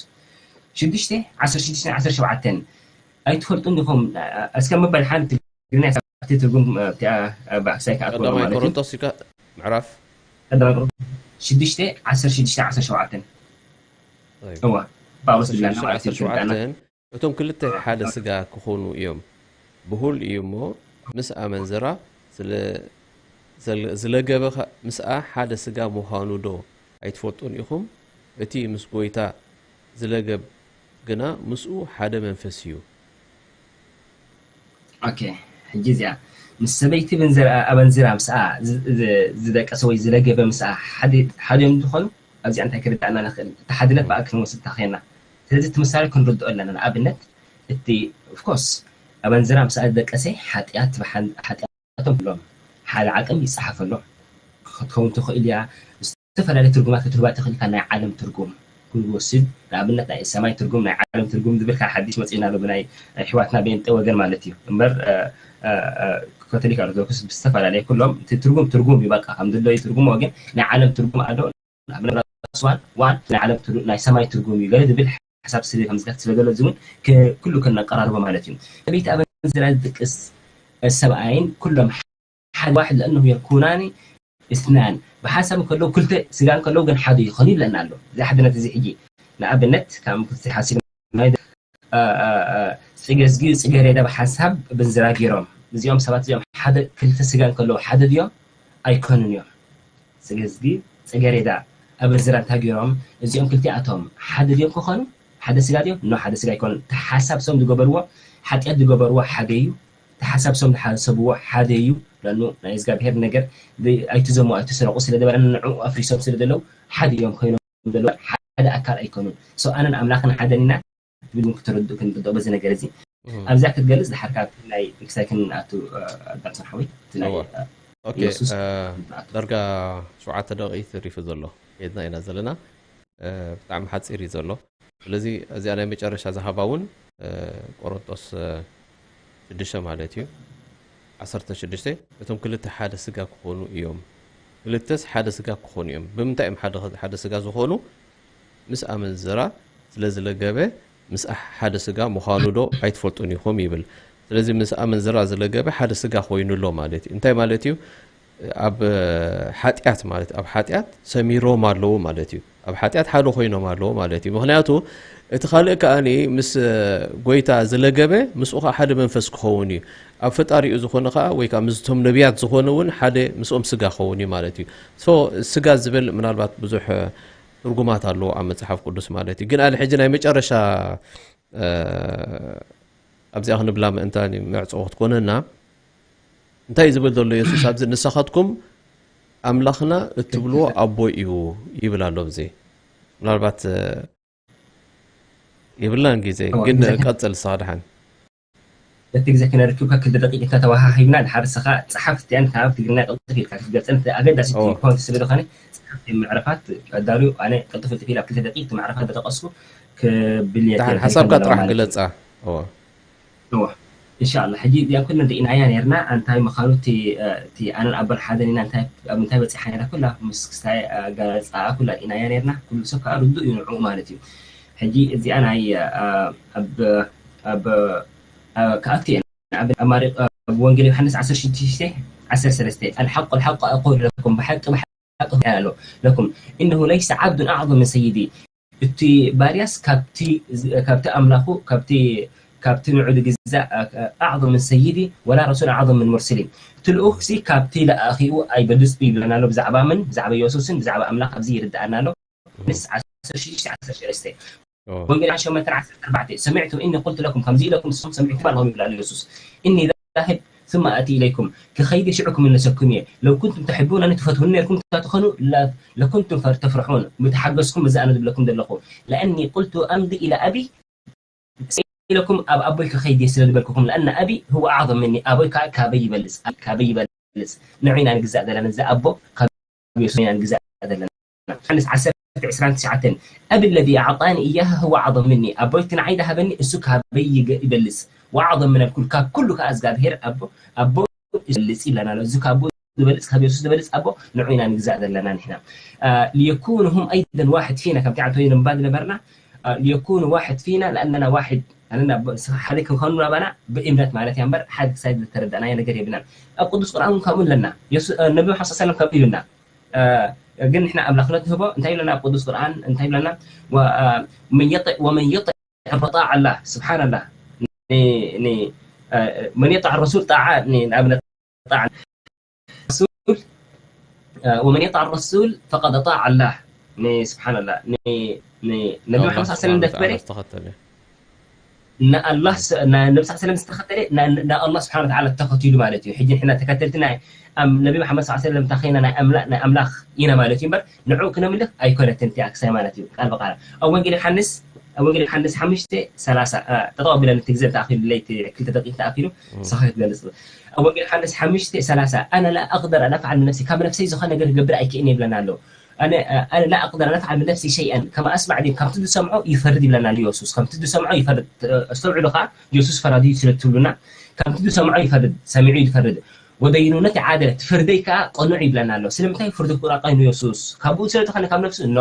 ሽዱሽተ፣ ዓሰርተ ሽዱሽተ፣ ዓሰርተ ሸውዓተ ኣይትፈልጡን ዲኹም? እስከ ምበል ሓንቲ ትግርኛ፣ እቲ ትርጉም፣ እ፣ እቲኣ፣ እ፣ ባእክሳይ ከኣትወሉ ቀዳማይ ማለት እዩ። ቆሮንቶስ ኢልካ ምዕራፍ? ቀዳማይ ቆሮንቶስ ሽዱሽተ፣ ዓሰርተ ሽዱሽተ፣ ዓሰርተ ሸውዓተ። ጠይብ። እወ፣ ጳውሎስ ዓሰርተ ዝብለና ሽዱሽተ፣ ማለት እዩ። ዓሰርተ ሸውዓተ፣ እቶም ክልተ ሓደ ስጋ ክኾኑ እዮም። ብሁል እዩ እሞ ምስ ኣመንዝራ ስለ-፣ ስለ-፣ ዝለገበ ኸ-፣ ምስኣ ሓደ ስጋ ምዃኑ ዶ ኣይትፈልጡን ኢኹም? እቲ ምስ ጐይታ ዝለገብ ግና ምስኡ ሓደ መንፈስ እዩ። ኦኬ፣ ሕጂ እዚኣ ምስ ሰበይቲ ብንዝራ-፣ ኣበንዚራ ምስኣ ዝ-፣ ዝ-፣ ዝደቀሰ ወይ ዝለገበ ምስኣ ሓደ፣ ሓደ እዮም ዝኾኑ? ኣብዚኣ እንታይ ክርዳእና ንኽእል? እቲ ሓድነት ብኣ ክንወስድ ተኽእልና። ስለዚ እቲ ምሳሌ ክንርድኦ ኣለና። ንኣብነት፣ እቲ፣ ኦፍኮርስ፣ ኣበንዚራ ምስኣ ዝደቀሰ ሓጢኣት ብሓን-፣ ሓጢኣቶም ኩሎም ሓደ ዓቅም ይጸሓፈሎም። ክትከውን ትኽእል እያ። ዝተፈላለየ ትርጉማት ክትህባ ትኽእል ኢኻ። ናይ ዓለም ትርጉም ክንወስድ፣ ንኣብነት ናይ ሰማይ ትርጉም፣ ናይ ዓለም ትርጉም ዝብል ካብ ሓድሽ መጺእና ኣሎ ብናይ ኣሕዋትና ቤንጤ ወገን ማለት እዩ። እምበር፣ እ፣ እ፣ እ፣ ካቶሊክ ኦርቶዶክስ ብዝተፈላለየ ኩሎም እቲ ትርጉም ትርጉም እዩ። በቃ ከም ድሎ ይትርጉሞ፣ ግን ናይ ዓለም ትርጉም ኣሎ። ንኣብነት ራስ ዋን፣ ዋን ናይ ዓለም ትር-፣ ናይ ሰማይ ትርጉም እዩ ገለ ዝብል ሓሳብ ስለ ከም ዝከት ስለ ዘሎ እዚ እውን ክ-፣ ኩሉ ከነቀራርቦ ማለት እዩ። ሰበይቲ ኣበንዝራ ዝጥቅስ ሰብኣይን ኩሎም ሓደ ዋሕድ ለእነሁ የኩናኒ እስናን ብሓንሳብ እንከለዉ ክልተ ስጋ እንከለዉ ግን ሓደ ይኾኑ ይብለና ኣሎ። እዚ ሓድነት እዚ ሕጂ ንኣብነት ካብ ክልተ ሓሲብ ናይ፣ እ፣ እ፣ እ፣ ጽገዝጊ ጽገሬዳ ብሓንሳብ ብንዝራ ገይሮም እዚኦም ሰባት እዚኦም ሓደ ክልተ ስጋ እንከለዉ ሓደ ድዮም? ኣይኮኑን እዮም። ጽገዝጊ ጽገሬዳ ኣበንዝራ እንታይ ገይሮም? እዚኦም ክልቲኣቶም ሓደ ድዮም ክኾኑ? ሓደ ስጋ ድዮም? ኖ፣ ሓደ ስጋ ኣይኮኑን። እቲ ሓሳብ ሰም ዝገበርዎ፣ ሓጢኣት ዝገበርዎ ሓደ እዩ። እቲ ሓሳብ ሰም ዝሓሰብዎ ሓደ እዩ። ለኑ ናይ እግዚኣብሔር ነገር ብ-፣ ኣይትዘሙ፣ ኣይትስረቁ ስለ ዝበለና ንዕኡ ኣፍሪሶም ስለ ዘለዉ ሓደ እዮም ኮይኖም ዘለዉ፣ ሓደ ኣካል ኣይኮኑን። ሶ ኣነን ኣምላኽን ሓደን ኢና ትብል እውን ክትርድኡ ክንርድኦ በዚ ነገር እዚ። እም። ኣብዛ ክትገልጽ ድሓር ካብ ናይ ክሳይ ክንኣቱ፣ እ፣ ኣዳምሶን ሓወይ፣ እቲ ናይ፣ እወ። እ፣ ኦኬ፣ የሱስ እ፣ ክንኣቱ። ዳርጋ ሸውዓተ ደቂቕ ተሪፉ ዘሎ። ከይድና ኢና ዘለና። እ፣ ብጣዕሚ ሓጺር እዩ ዘሎ። ስለዚ እዚኣ ናይ መጨረሻ ዝሃባ እውን ቆሮንጦስ ሽዱሽተ ማለት እዩ። ዓሰርተ ሽዱሽተ እቶም ክልተ ሓደ ስጋ ክኾኑ እዮም። ክልተስ ሓደ ስጋ ክኾኑ እዮም። ብምንታይ እዮም ሓደ ስጋ ዝኾኑ? ምስ ኣመንዝራ ስለ ዝለገበ ምስኣ ሓደ ስጋ ምዃኑ ዶ ኣይትፈልጡን ኢኹም ይብል። ስለዚ ምስ ኣመንዝራ ዝለገበ ሓደ ስጋ ኮይኑ ኣሎ ማለት እዩ። እንታይ ማለት እዩ? ኣብ ሓጢኣት ማለት ኣብ ሓጢኣት ሰሚሮም ኣለዉ ማለት እዩ። ኣብ ሓጢኣት ሓደ ኮይኖም ኣለዉ ማለት እዩ። ምኽንያቱ እቲ ካልእ ከኣ ምስ ጎይታ ዝለገበ ምስኡ ከዓ ሓደ መንፈስ ክኸውን እዩ። ኣብ ፈጣሪኡ ዝኾነ ከዓ ወይ ከዓ ምስቶም ነቢያት ዝኾነ እውን ሓደ ምስኦም ስጋ ክኸውን እዩ ማለት እዩ። ሶ ስጋ ዝብል ምናልባት ብዙሕ ትርጉማት ኣለዎ ኣብ መጽሓፍ ቅዱስ ማለት እዩ። ግን ኣነ ሕጂ ናይ መጨረሻ ኣብዚኣ ክንብላ ምእንታን መዕፀዊ ክትኮነና እንታይ እዩ ዝብል ዘሎ የሱስ ኣብዚ? ንስኻትኩም ኣምላኽና እትብልዎ ኣቦ እዩ ይብል ኣሎ። ብዚ ምናልባት የብልናን ግዜ ግን ቀጽል ንስኻ ድሓን በቲ ግዜ ክነርክብካ ክልተ ደቂቅ እንተተወሃሂብና ድሓር ንስኻ ጸሓፍ እቲኣን ካብ ትግርኛ ቅልጥፍ ኢልካ ክትገልጸን ኣገዳሲ ፖይንት ስለ ዝኾነ ጸሓፍ መዕረፋት ኣዳልዩ ኣነ ቅልጥፍ ቅልጥፍ ኢላ ክልተ ደቂቅ እቲ መዕረፋት ዝጠቀስኩ ክብል እየ። ድሓን ሓሳብካ ጥራሕ ግለጻ። እወ እወ ኢንሻኣላህ። ሕጂ እዚኣ ኩለን ርኢናያ ነርና፣ እንታይ ምዃኑ እቲ ኣነን ኣቦን ሓደን ኢና፣ እንታይ ኣብ ምንታይ በጺሓ ነራ ኩላ ምስ ክስታይ ኣጋለጻኣ ኩላ ርኢናያ ነርና። ኩሉ ሰብ ከኣ ርዱእ እዩ ንዕኡ ማለት እዩ። ሕጂ እዚኣ ናይ ኣብ ኣብ ኣብ ክኣቱ እየ ኣብ ኣብ ማሪ ኣብ ወንጌል ዮሃንስ ዓሰርተ ሽዱሽተ ዓሰርተ ሰለስተ ኣልሓቁ ኣልሓቁ ኣቁሉ ለኩም ብሓቂ ብሓቂ ኣሎ ለኩም እነሁ ለይሰ ዓብዱን ኣዕظም ምን ሰይዲ እቲ ባርያስ ካብቲ ካብቲ ኣምላኹ ካብቲ ካብቲ ንዑ ዝግዛእ ኣዕظም ምን ሰይዲ ወላ ረሱል ኣዕظም ምን ሙርሰሊን እቲ ልኡኽሲ ካብቲ ለኣኺኡ ኣይበልጽ ይብለና ኣሎ። ብዛዕባ ምን ብዛዕባ የሱስን ብዛዕባ ኣምላኽ ኣብዚ ይርድኣና ኣሎ። ምስ ዓሰርተ ሽዱሽተ ዓሰርተ ሰለስተ ወንጌል ሸሞንተ ዓሰርተ ኣርባዕተ ሰሚዕቱም እኒ ቁልቱ ለኩም ከምዚ ኢለኩም ንስኹም ሰሚዕኩም ኣለኹም ይብል ኣሎ የሱስ እኒ ዛህብ ثم ኣእቲ ኢለይኩም ክኸይድ ሽዑ ክምለሰኩም እየ ለው ኩንቱም ተሕቡናኒ ትፈትውኒ ነርኩም እንተትኾኑ ለኩንቱም ተፍርሑን ምተሓገዝኩም እዚ ኣነ ዝብለኩም ዘለኹ ለእኒ ቁልቱ ኣምዲ ኢለ ኣቢ ኢለኩም ኣብ ኣቦይ ክኸይድ እየ ስለ ዝበልኩኹም ለእነ ኣቢ ህወ ኣዕظም ምኒ ኣቦይ ከዓ ካበይ ይበልፅ ካበይ ይበልፅ ንዑ ኢና ንግዛእ ዘለና እዚ ኣቦ ካብ የሱስ ኢና ንግዛእ ዘለና ዮሃንስ ዓሰርተ ዕስራን ትሽዓተን أبي الذي أعطاني إياها هو أعظم مني ኣቦይ እቲ ንዓይ ዝሃበኒ እሱ ካበይ ይበልፅ وأعظم من الكل ካብ ኩሉ ከዓ እግዚኣብሄር ኣቦ ኣቦ ይበልፅ ይብለና ኣሎ እዚ ካብ ዝበልፅ ካብ የሱስ ዝበልፅ ኣቦ ንዑ ኢና ንግዛእ ዘለና ንሕና ليكونوا هم أيضا واحد فينا ከምቲ ዓንተ ወይ ንምባል ዝነበርና ليكونوا واحد فينا لأننا واحد ኣነና ሓደ ክንኾኑ ናባና ብእምነት ማለት እያ እምበር ሓደ ክሳይ ዝተረዳእናዮ ነገር የብልናን ኣብ ቅዱስ ቁርኣን እውን ከምኡ ኣለና ነቢ መሓመድ ሰለም ከምኡ ኢሉና ግን ንሕና ኣምላኽነት ንህቦ እንታይ ይብለና ኣብ ቅዱስ ቁርኣን እንታይ ይብለና ومن يطع الرسول طاعة الله سبحان الله من يطع الرسول طاعة ንኣብነት طاعة الرسول ومن يطع الرسول فقد أطاع الله سبحان الله ነቢ መሓመድ ሰለም ደክበረ ንኣላህ ነቢ ስ ሰለም ዝተኸተለ ንኣላህ ስብሓን ወተዓላ ተኸቲሉ ማለት እዩ ሕጂ ንሕና ተከተልቲ ናይ ነቢ መሓመድ ስ ሰለም እንታይ ኮይና ናይ ኣምላኽ ኢና ማለት እዩ እምበር ንዕኡ ክነምልኽ ኣይኮነትን እቲ ኣክሳይ ማለት እዩ ቃል ብቃል ኣብ ወንጌል ዮሓንስ ኣብ ወንጌል ዮሓንስ ሓሙሽተ ሰላሳ ጠጠው ኣቢለ ነቲ ግዜ ተኣኪሉ ለይቲ ክልተ ደቂቅ ተኣኪሉ ንስኻ ክትገልጽ ኣብ ወንጌል ዮሓንስ ሓሙሽተ ሰላሳ ኣነ ላ ኣቅደር ኣን ኣፍዓል ንነፍሲ ካብ ነፍሰይ ዝኾነ ነገር ክገብር ኣይክእን ይብለና ኣሎ ኣነ ላ ኣቅደር ኣን ኣፍዓል ንነፍሲ ሸይኣን ከማ ኣስማዕ ዲን ከምቲ ዝሰምዖ ይፈርድ ይብለና ኣሎ የሱስ ከምቲ ዝሰምዖ ይፈርድ ኣስተውዕሉ ከዓ የሱስ ፈራዲ ስለ ትብሉና ከምቲ ዝሰምዖ ይፈርድ ሰሚዑ ይፈርድ ወደይኑነት ዓደለት ፍርደይ ከዓ ቅኑዕ ይብለና ኣሎ ስለምንታይ ፍርዱ ቅኑዕ ቀይኑ የሱስ ካብኡ ስለ ዝኾነ ካብ ነፍሱ እኖ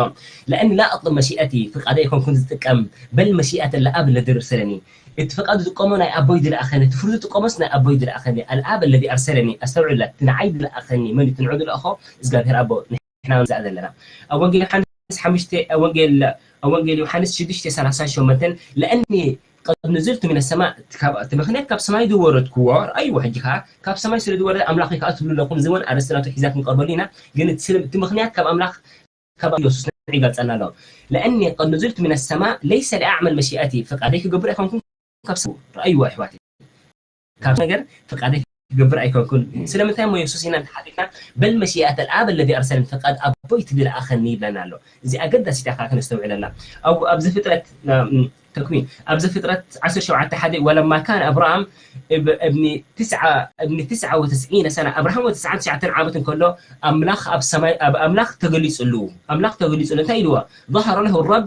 ለእን ላ ኣጥልብ መሲአቲ ፍቃደይ ኣይኮንኩን ዝጥቀም በል መሲአት ለኣብ ለድር ስለኒ እቲ ፍቃዱ ዝጥቀሞ ናይ ኣቦይ ዝለኣኸኒ እቲ ፍርዱ ዝጥቀሞስ ናይ ኣቦይ ዝለኣኸኒ ኣልኣብ ለዚ ኣርሰለኒ ኣስተውዕለ እቲ ንዓይ ዝለኣኸኒ መን እቲ ንዑ ዝለኣኾ እግዚኣብሔር ኣቦ ንሕና ንዛእ ዘለና ኣብ ወንጌል ዮሓንስ ሓሙሽተ ወንጌል ወንጌል ዮሓንስ ሽዱሽተ ሰላሳ ሸሞንተን ለእኒ قد نزلت من السماء እቲ ምኽንያት ካብ ሰማይ ዝወረድክዎ ርኣይዎ ሕጂ ከዓ ካብ ሰማይ ስለ ዝወረደ ኣምላኽ ከዓ ትብሉ ኣለኹም እዚ እውን ኣርእስቲ ናቱ ሒዛ ክንቀርበሉ ኢና ግን እቲ ምኽንያት ካብ ኣምላኽ ካብ የሱስ ንዒ ይገልፀና ኣሎ ለእኒ قد نزلت من السماء ليس لأعمل مشيئتي ፍቃደይ ክገብር ኣይኮንኩም ካብ ሰብ ረኣይዎ ኣሕዋት ካብ ነገር ፍቃደይ ክገብር ኣይኮንኩን ስለምንታይ እሞ የሱስ ኢና እንተሓቲትና በል መሲያት الآب الذي أرسلني ፍቃድ ኣቦይ እቲ ዝለኣኸኒ ይብለና ኣሎ እዚ ኣገዳሲት እያ ከዓ ክነስተውዕለላ ኣብዚ ፍጥረት ተክዊን ኣብዚ ፍጥረት ዓሰርተ ሸውዓተ ሓደ ولما كان أبرام ابن تسعة ابن تسعة وتسعين سنة ኣብርሃም ወዲ ትስዓን ትሽዓተን ዓመት እንከሎ ኣምላኽ ኣብ ሰማይ ኣብ ኣምላኽ ተገሊጹሉ ኣምላኽ ተገሊጹሉ እንታይ ኢልዎ ظهر له الرب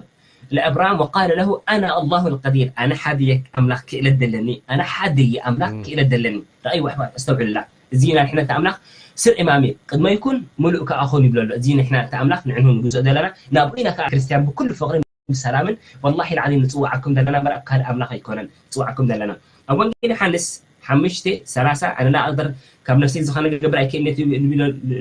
لأبرام وقال له أنا الله القدير، ኣነ ሓደ እየ ኣምላኽ ክእለት ዘለኒ፣ ኣነ ሓደ እየ ኣምላኽ ክእለት ዘለኒ። ረኣይዎ ኣሕዋት፣ ኣስተውዕሉላ። እዚ ኢና ንሕና እቲ ኣምላኽ ስር እማሚ ቅድመ ይኩን ምሉእ ከኣ ኩን ይብሎ ኣሎ። እዚ ንሕና እቲ ኣምላኽ ንዕኑ ንግዝኦ ዘለና፣ ናብኡ ኢና ከኣ ክርስትያን ብኩሉ ፍቕሪ ብሰላምን ወላሂ العظيم ንጽውዓኩም ዘለና እምበር ኣብ ካልእ ኣምላኽ ኣይኮነን ንጽውዓኩም ዘለና። ኣብ ወንጌል ዮሃንስ ሓሙሽተ ሰላሳ ኣነ ላ ኣቕደር ካብ ነፍሰይ ዝኾነ ገብር ኣይክእልነት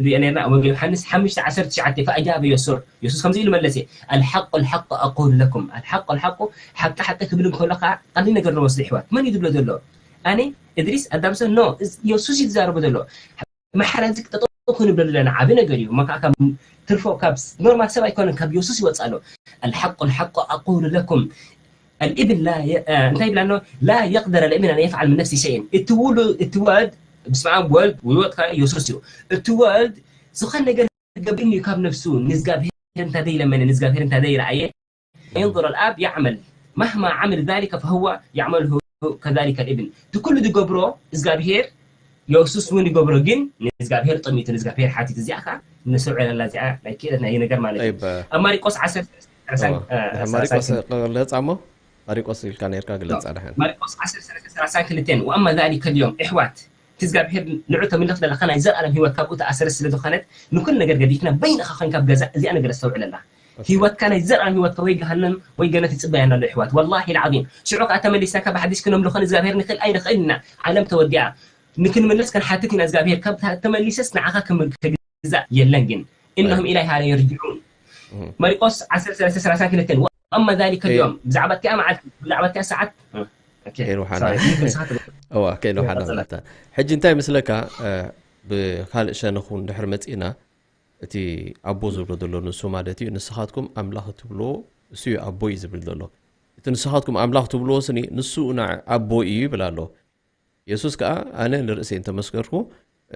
ሪኦ ነርና። ኣብ ወንጌል ዮሃንስ ሓሙሽተ ዓሰርተ ትሽዓተ فأجاب يسوع የሱስ ከምዚ ኢሉ መለሰ الحق الحق أقول لكم الحق الحق ሓቂ ሓቂ ክብል እንከሎ ከዓ ቀሊል ነገር ንወስዶ ይሕዋት መን እዩ ዝብሎ ዘሎ ኣነ እድሪስ ኣዳምሰን ኖ የሱስ እዩ ዝዛረቦ ዘሎ መሓረዚ ጠጠው ክንብለሉ ዘለና ዓቢ ነገር እዩ። እሞ ከዓ ካብ ትርፎ ካብ ኖርማል ሰብ ኣይኮነን ካብ የሱስ ይወፅእ ኣሎ። الحق الحق أقول لكم الابن لا ي... እንታይ ይብላ ኣሎ لا يقدر الابن أن يفعل من نفسه شيئا እቲ ውሉ እቲ ወልድ ብስመ ኣብ ወልድ ውልወጥ ከዓ የሱስ እዩ እቲ ወልድ ዝኾነ ነገር ገብር እዩ ካብ ነፍሱ ንእግዚኣብሔር እንተዘይለመነ ንእግዚኣብሔር እንተዘይረኣየ ينظر الآب يعمل مهما عمل ذلك فهو يعمله كذلك الابن እቲ ኩሉ ዝገብሮ እግዚኣብሔር የሱስ እውን ይገብሮ ግን ንእግዚኣብሔር ጠሚቱ ንእግዚኣብሔር ሓቲቱ እዚኣ ከዓ ንስውዕለላ እዚኣ ናይ ክእለት ናይ ነገር ማለት እዩ ኣብ ማሪቆስ ዓሰርተ ማሪቆስ ግለፃ እሞ ማሪቆስ ኢልካ ነርካ ግለፃ ድሓን ማሪቆስ ዓሰርተ ሰላሳ ክልተን وأما ذلك اليوم እሕዋት እቲ እግዚኣብሔር ንዑ ተምልኽ ዘለካ ናይ ዘልኣለም ህይወት ካብኡ ተኣሰረ ስለ ዝኾነት ንኩሉ ነገር ገዲፍና በይንኻ ኮንካ ኣብ ገዛ እዚኣ ነገር ኣስተውዕለላ ህይወትካ ናይ ዘልኣለም ህይወትካ ወይ ገሃነም ወይ ገነት ይፅበየና ኣሎ ይሕዋት ወላሂ ልዓዚም ሽዑ ከዓ ተመሊስና ካብ ሓዲሽ ክነምልኾ ንእግዚኣብሔር ንክእል ኣይንኽእል ኢና ዓለም ተወዲኣ ንክንምለስ ክንሓትት ኢና እግዚኣብሔር ካብ ተመሊሰስ ንዓኻ ክግዛእ የለን ግን እነሁም ኢላይ ሃለ የርጅዑን ማሪቆስ ዓሰርተ ሰለስተ ሰላሳ ክልተን وأما ذلك اليوم ብዛዕባ እቲኣ መዓልቲ ብዛዕባ እቲኣ ሰዓት እዋ ከይኑ ሓደ ማለት ሕጂ እንታይ ምስለካ ብካልእ ሸነኽ እውን ድሕር መፂእና እቲ ኣቦ ዝብሎ ዘሎ ንሱ ማለት እዩ ንስኻትኩም ኣምላኽ ትብልዎ እሱ እዩ ኣቦ እዩ ዝብል ዘሎ እቲ ንስኻትኩም ኣምላኽ ትብልዎ ስኒ ንሱ ኣቦ እዩ ይብል ኣሎ የሱስ ከዓ ኣነ ንርእሰይ እንተመስከርኩ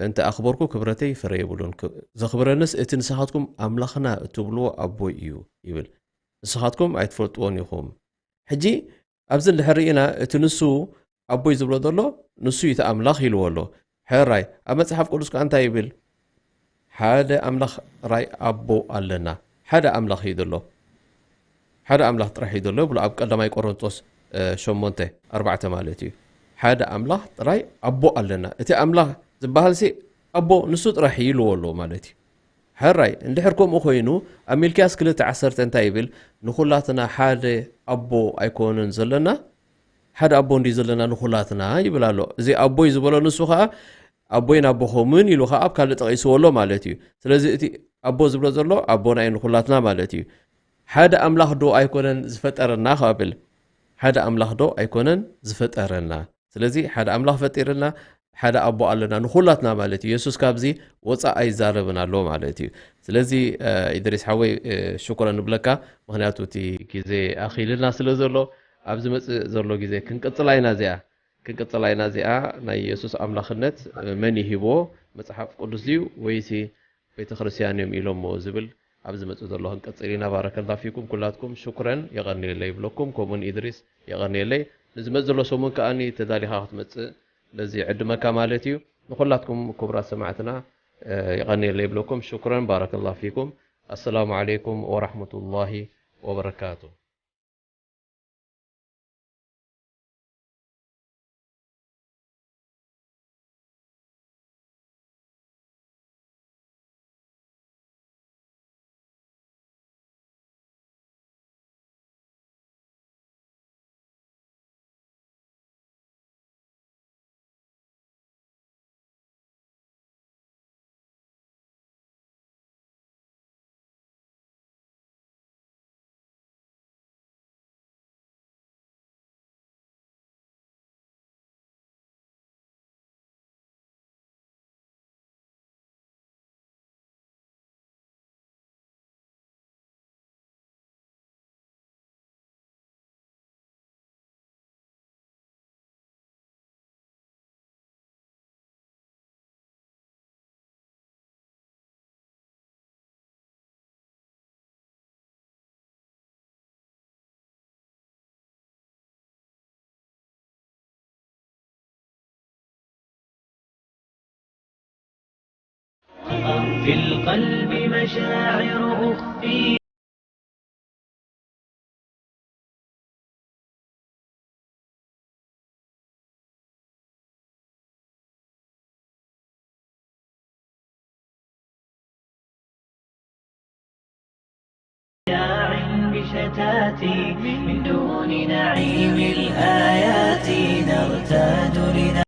እንተ ኣኽበርኩ ክብረተይ ፍረ የብሉን ዘኽብረንስ እቲ ንስኻትኩም ኣምላኽና እትብልዎ ኣቦይ እዩ ይብል ንስኻትኩም ኣይትፈልጥዎን ኢኹም ሕጂ ኣብዚ እንድሕር ርኢና እቲ ንሱ ኣቦይ ዝብሎ ዘሎ ንሱ እዩ እቲ ኣምላኽ ኢልዎ ኣሎ። ሕራይ ኣብ መጽሓፍ ቅዱስ ከኣ እንታይ ይብል? ሓደ ኣምላኽ ጥራይ ኣቦ ኣለና። ሓደ ኣምላኽ እዩ ዘሎ። ሓደ ኣምላኽ ጥራሕ እዩ ዘሎ ይብሎ ኣብ ቀዳማይ ቆሮንቶስ ሸሞንተ ኣርባዕተ ማለት እዩ። ሓደ ኣምላኽ ጥራይ ኣቦ ኣለና። እቲ ኣምላኽ ዝበሃልሲ ኣቦ ንሱ ጥራሕ እዩ ኢልዎ ኣሎ ማለት እዩ። ሕራይ እንድሕር ከምኡ ኮይኑ ኣብ ሚልክያስ ክልተ ዓሰርተ እንታይ ይብል ንኹላትና ሓደ ኣቦ ኣይኮነን ዘለና ሓደ ኣቦ እንዲ ዘለና ንኹላትና ይብል ኣሎ እዚ ኣቦይ ዝበሎ ንሱ ከዓ ኣቦይን ኣቦኹምን ኢሉ ከዓ ኣብ ካልእ ጠቂስዎ ኣሎ ማለት እዩ ስለዚ እቲ ኣቦ ዝብሎ ዘሎ ኣቦና እዩ ንኹላትና ማለት እዩ ሓደ ኣምላኽ ዶ ኣይኮነን ዝፈጠረና ከብል ሓደ ኣምላኽ ዶ ኣይኮነን ዝፈጠረና ስለዚ ሓደ ኣምላኽ ፈጢርልና ሓደ ኣቦ ኣለና ንኹላትና ማለት እዩ። የሱስ ካብዚ ወፃእ ኣይዛረብን ኣሎ ማለት እዩ። ስለዚ ኢድሪስ ሓወይ ሽኩረን ንብለካ፣ ምኽንያቱ እቲ ግዜ ኣኺልና ስለ ዘሎ ኣብ ዝመፅእ ዘሎ ግዜ ክንቅፅላ ኢና እዚኣ ክንቅፅላ ኢና እዚኣ ናይ የሱስ ኣምላኽነት መን ይሂብዎ መፅሓፍ ቅዱስ ድዩ ወይሲ ቤተክርስትያን እዮም ኢሎሞ ዝብል ኣብ ዝመፅእ ዘሎ ክንቅፅል ኢና። ባረከላ ፊኩም ኩላትኩም ሽኩረን የቐንየለይ ይብለኩም። ከምኡን ኢድሪስ የቐንየለይ። ንዝመፅእ ዘሎ ሰሙን ከኣኒ ተዳሊኻ ክትመፅእ በዚ ዕድመካ ማለት እዩ። ንኹላትኩም ክቡራት ሰማዕትና የቐንየለይ ይብለኩም። ሽኩረን ባረከላ ፊኩም። ኣሰላሙ ዓለይኩም ወራሕመቱላሂ ወበረካቱ። في القلب مشاعر أخفيها. تأتي من دون نعيم.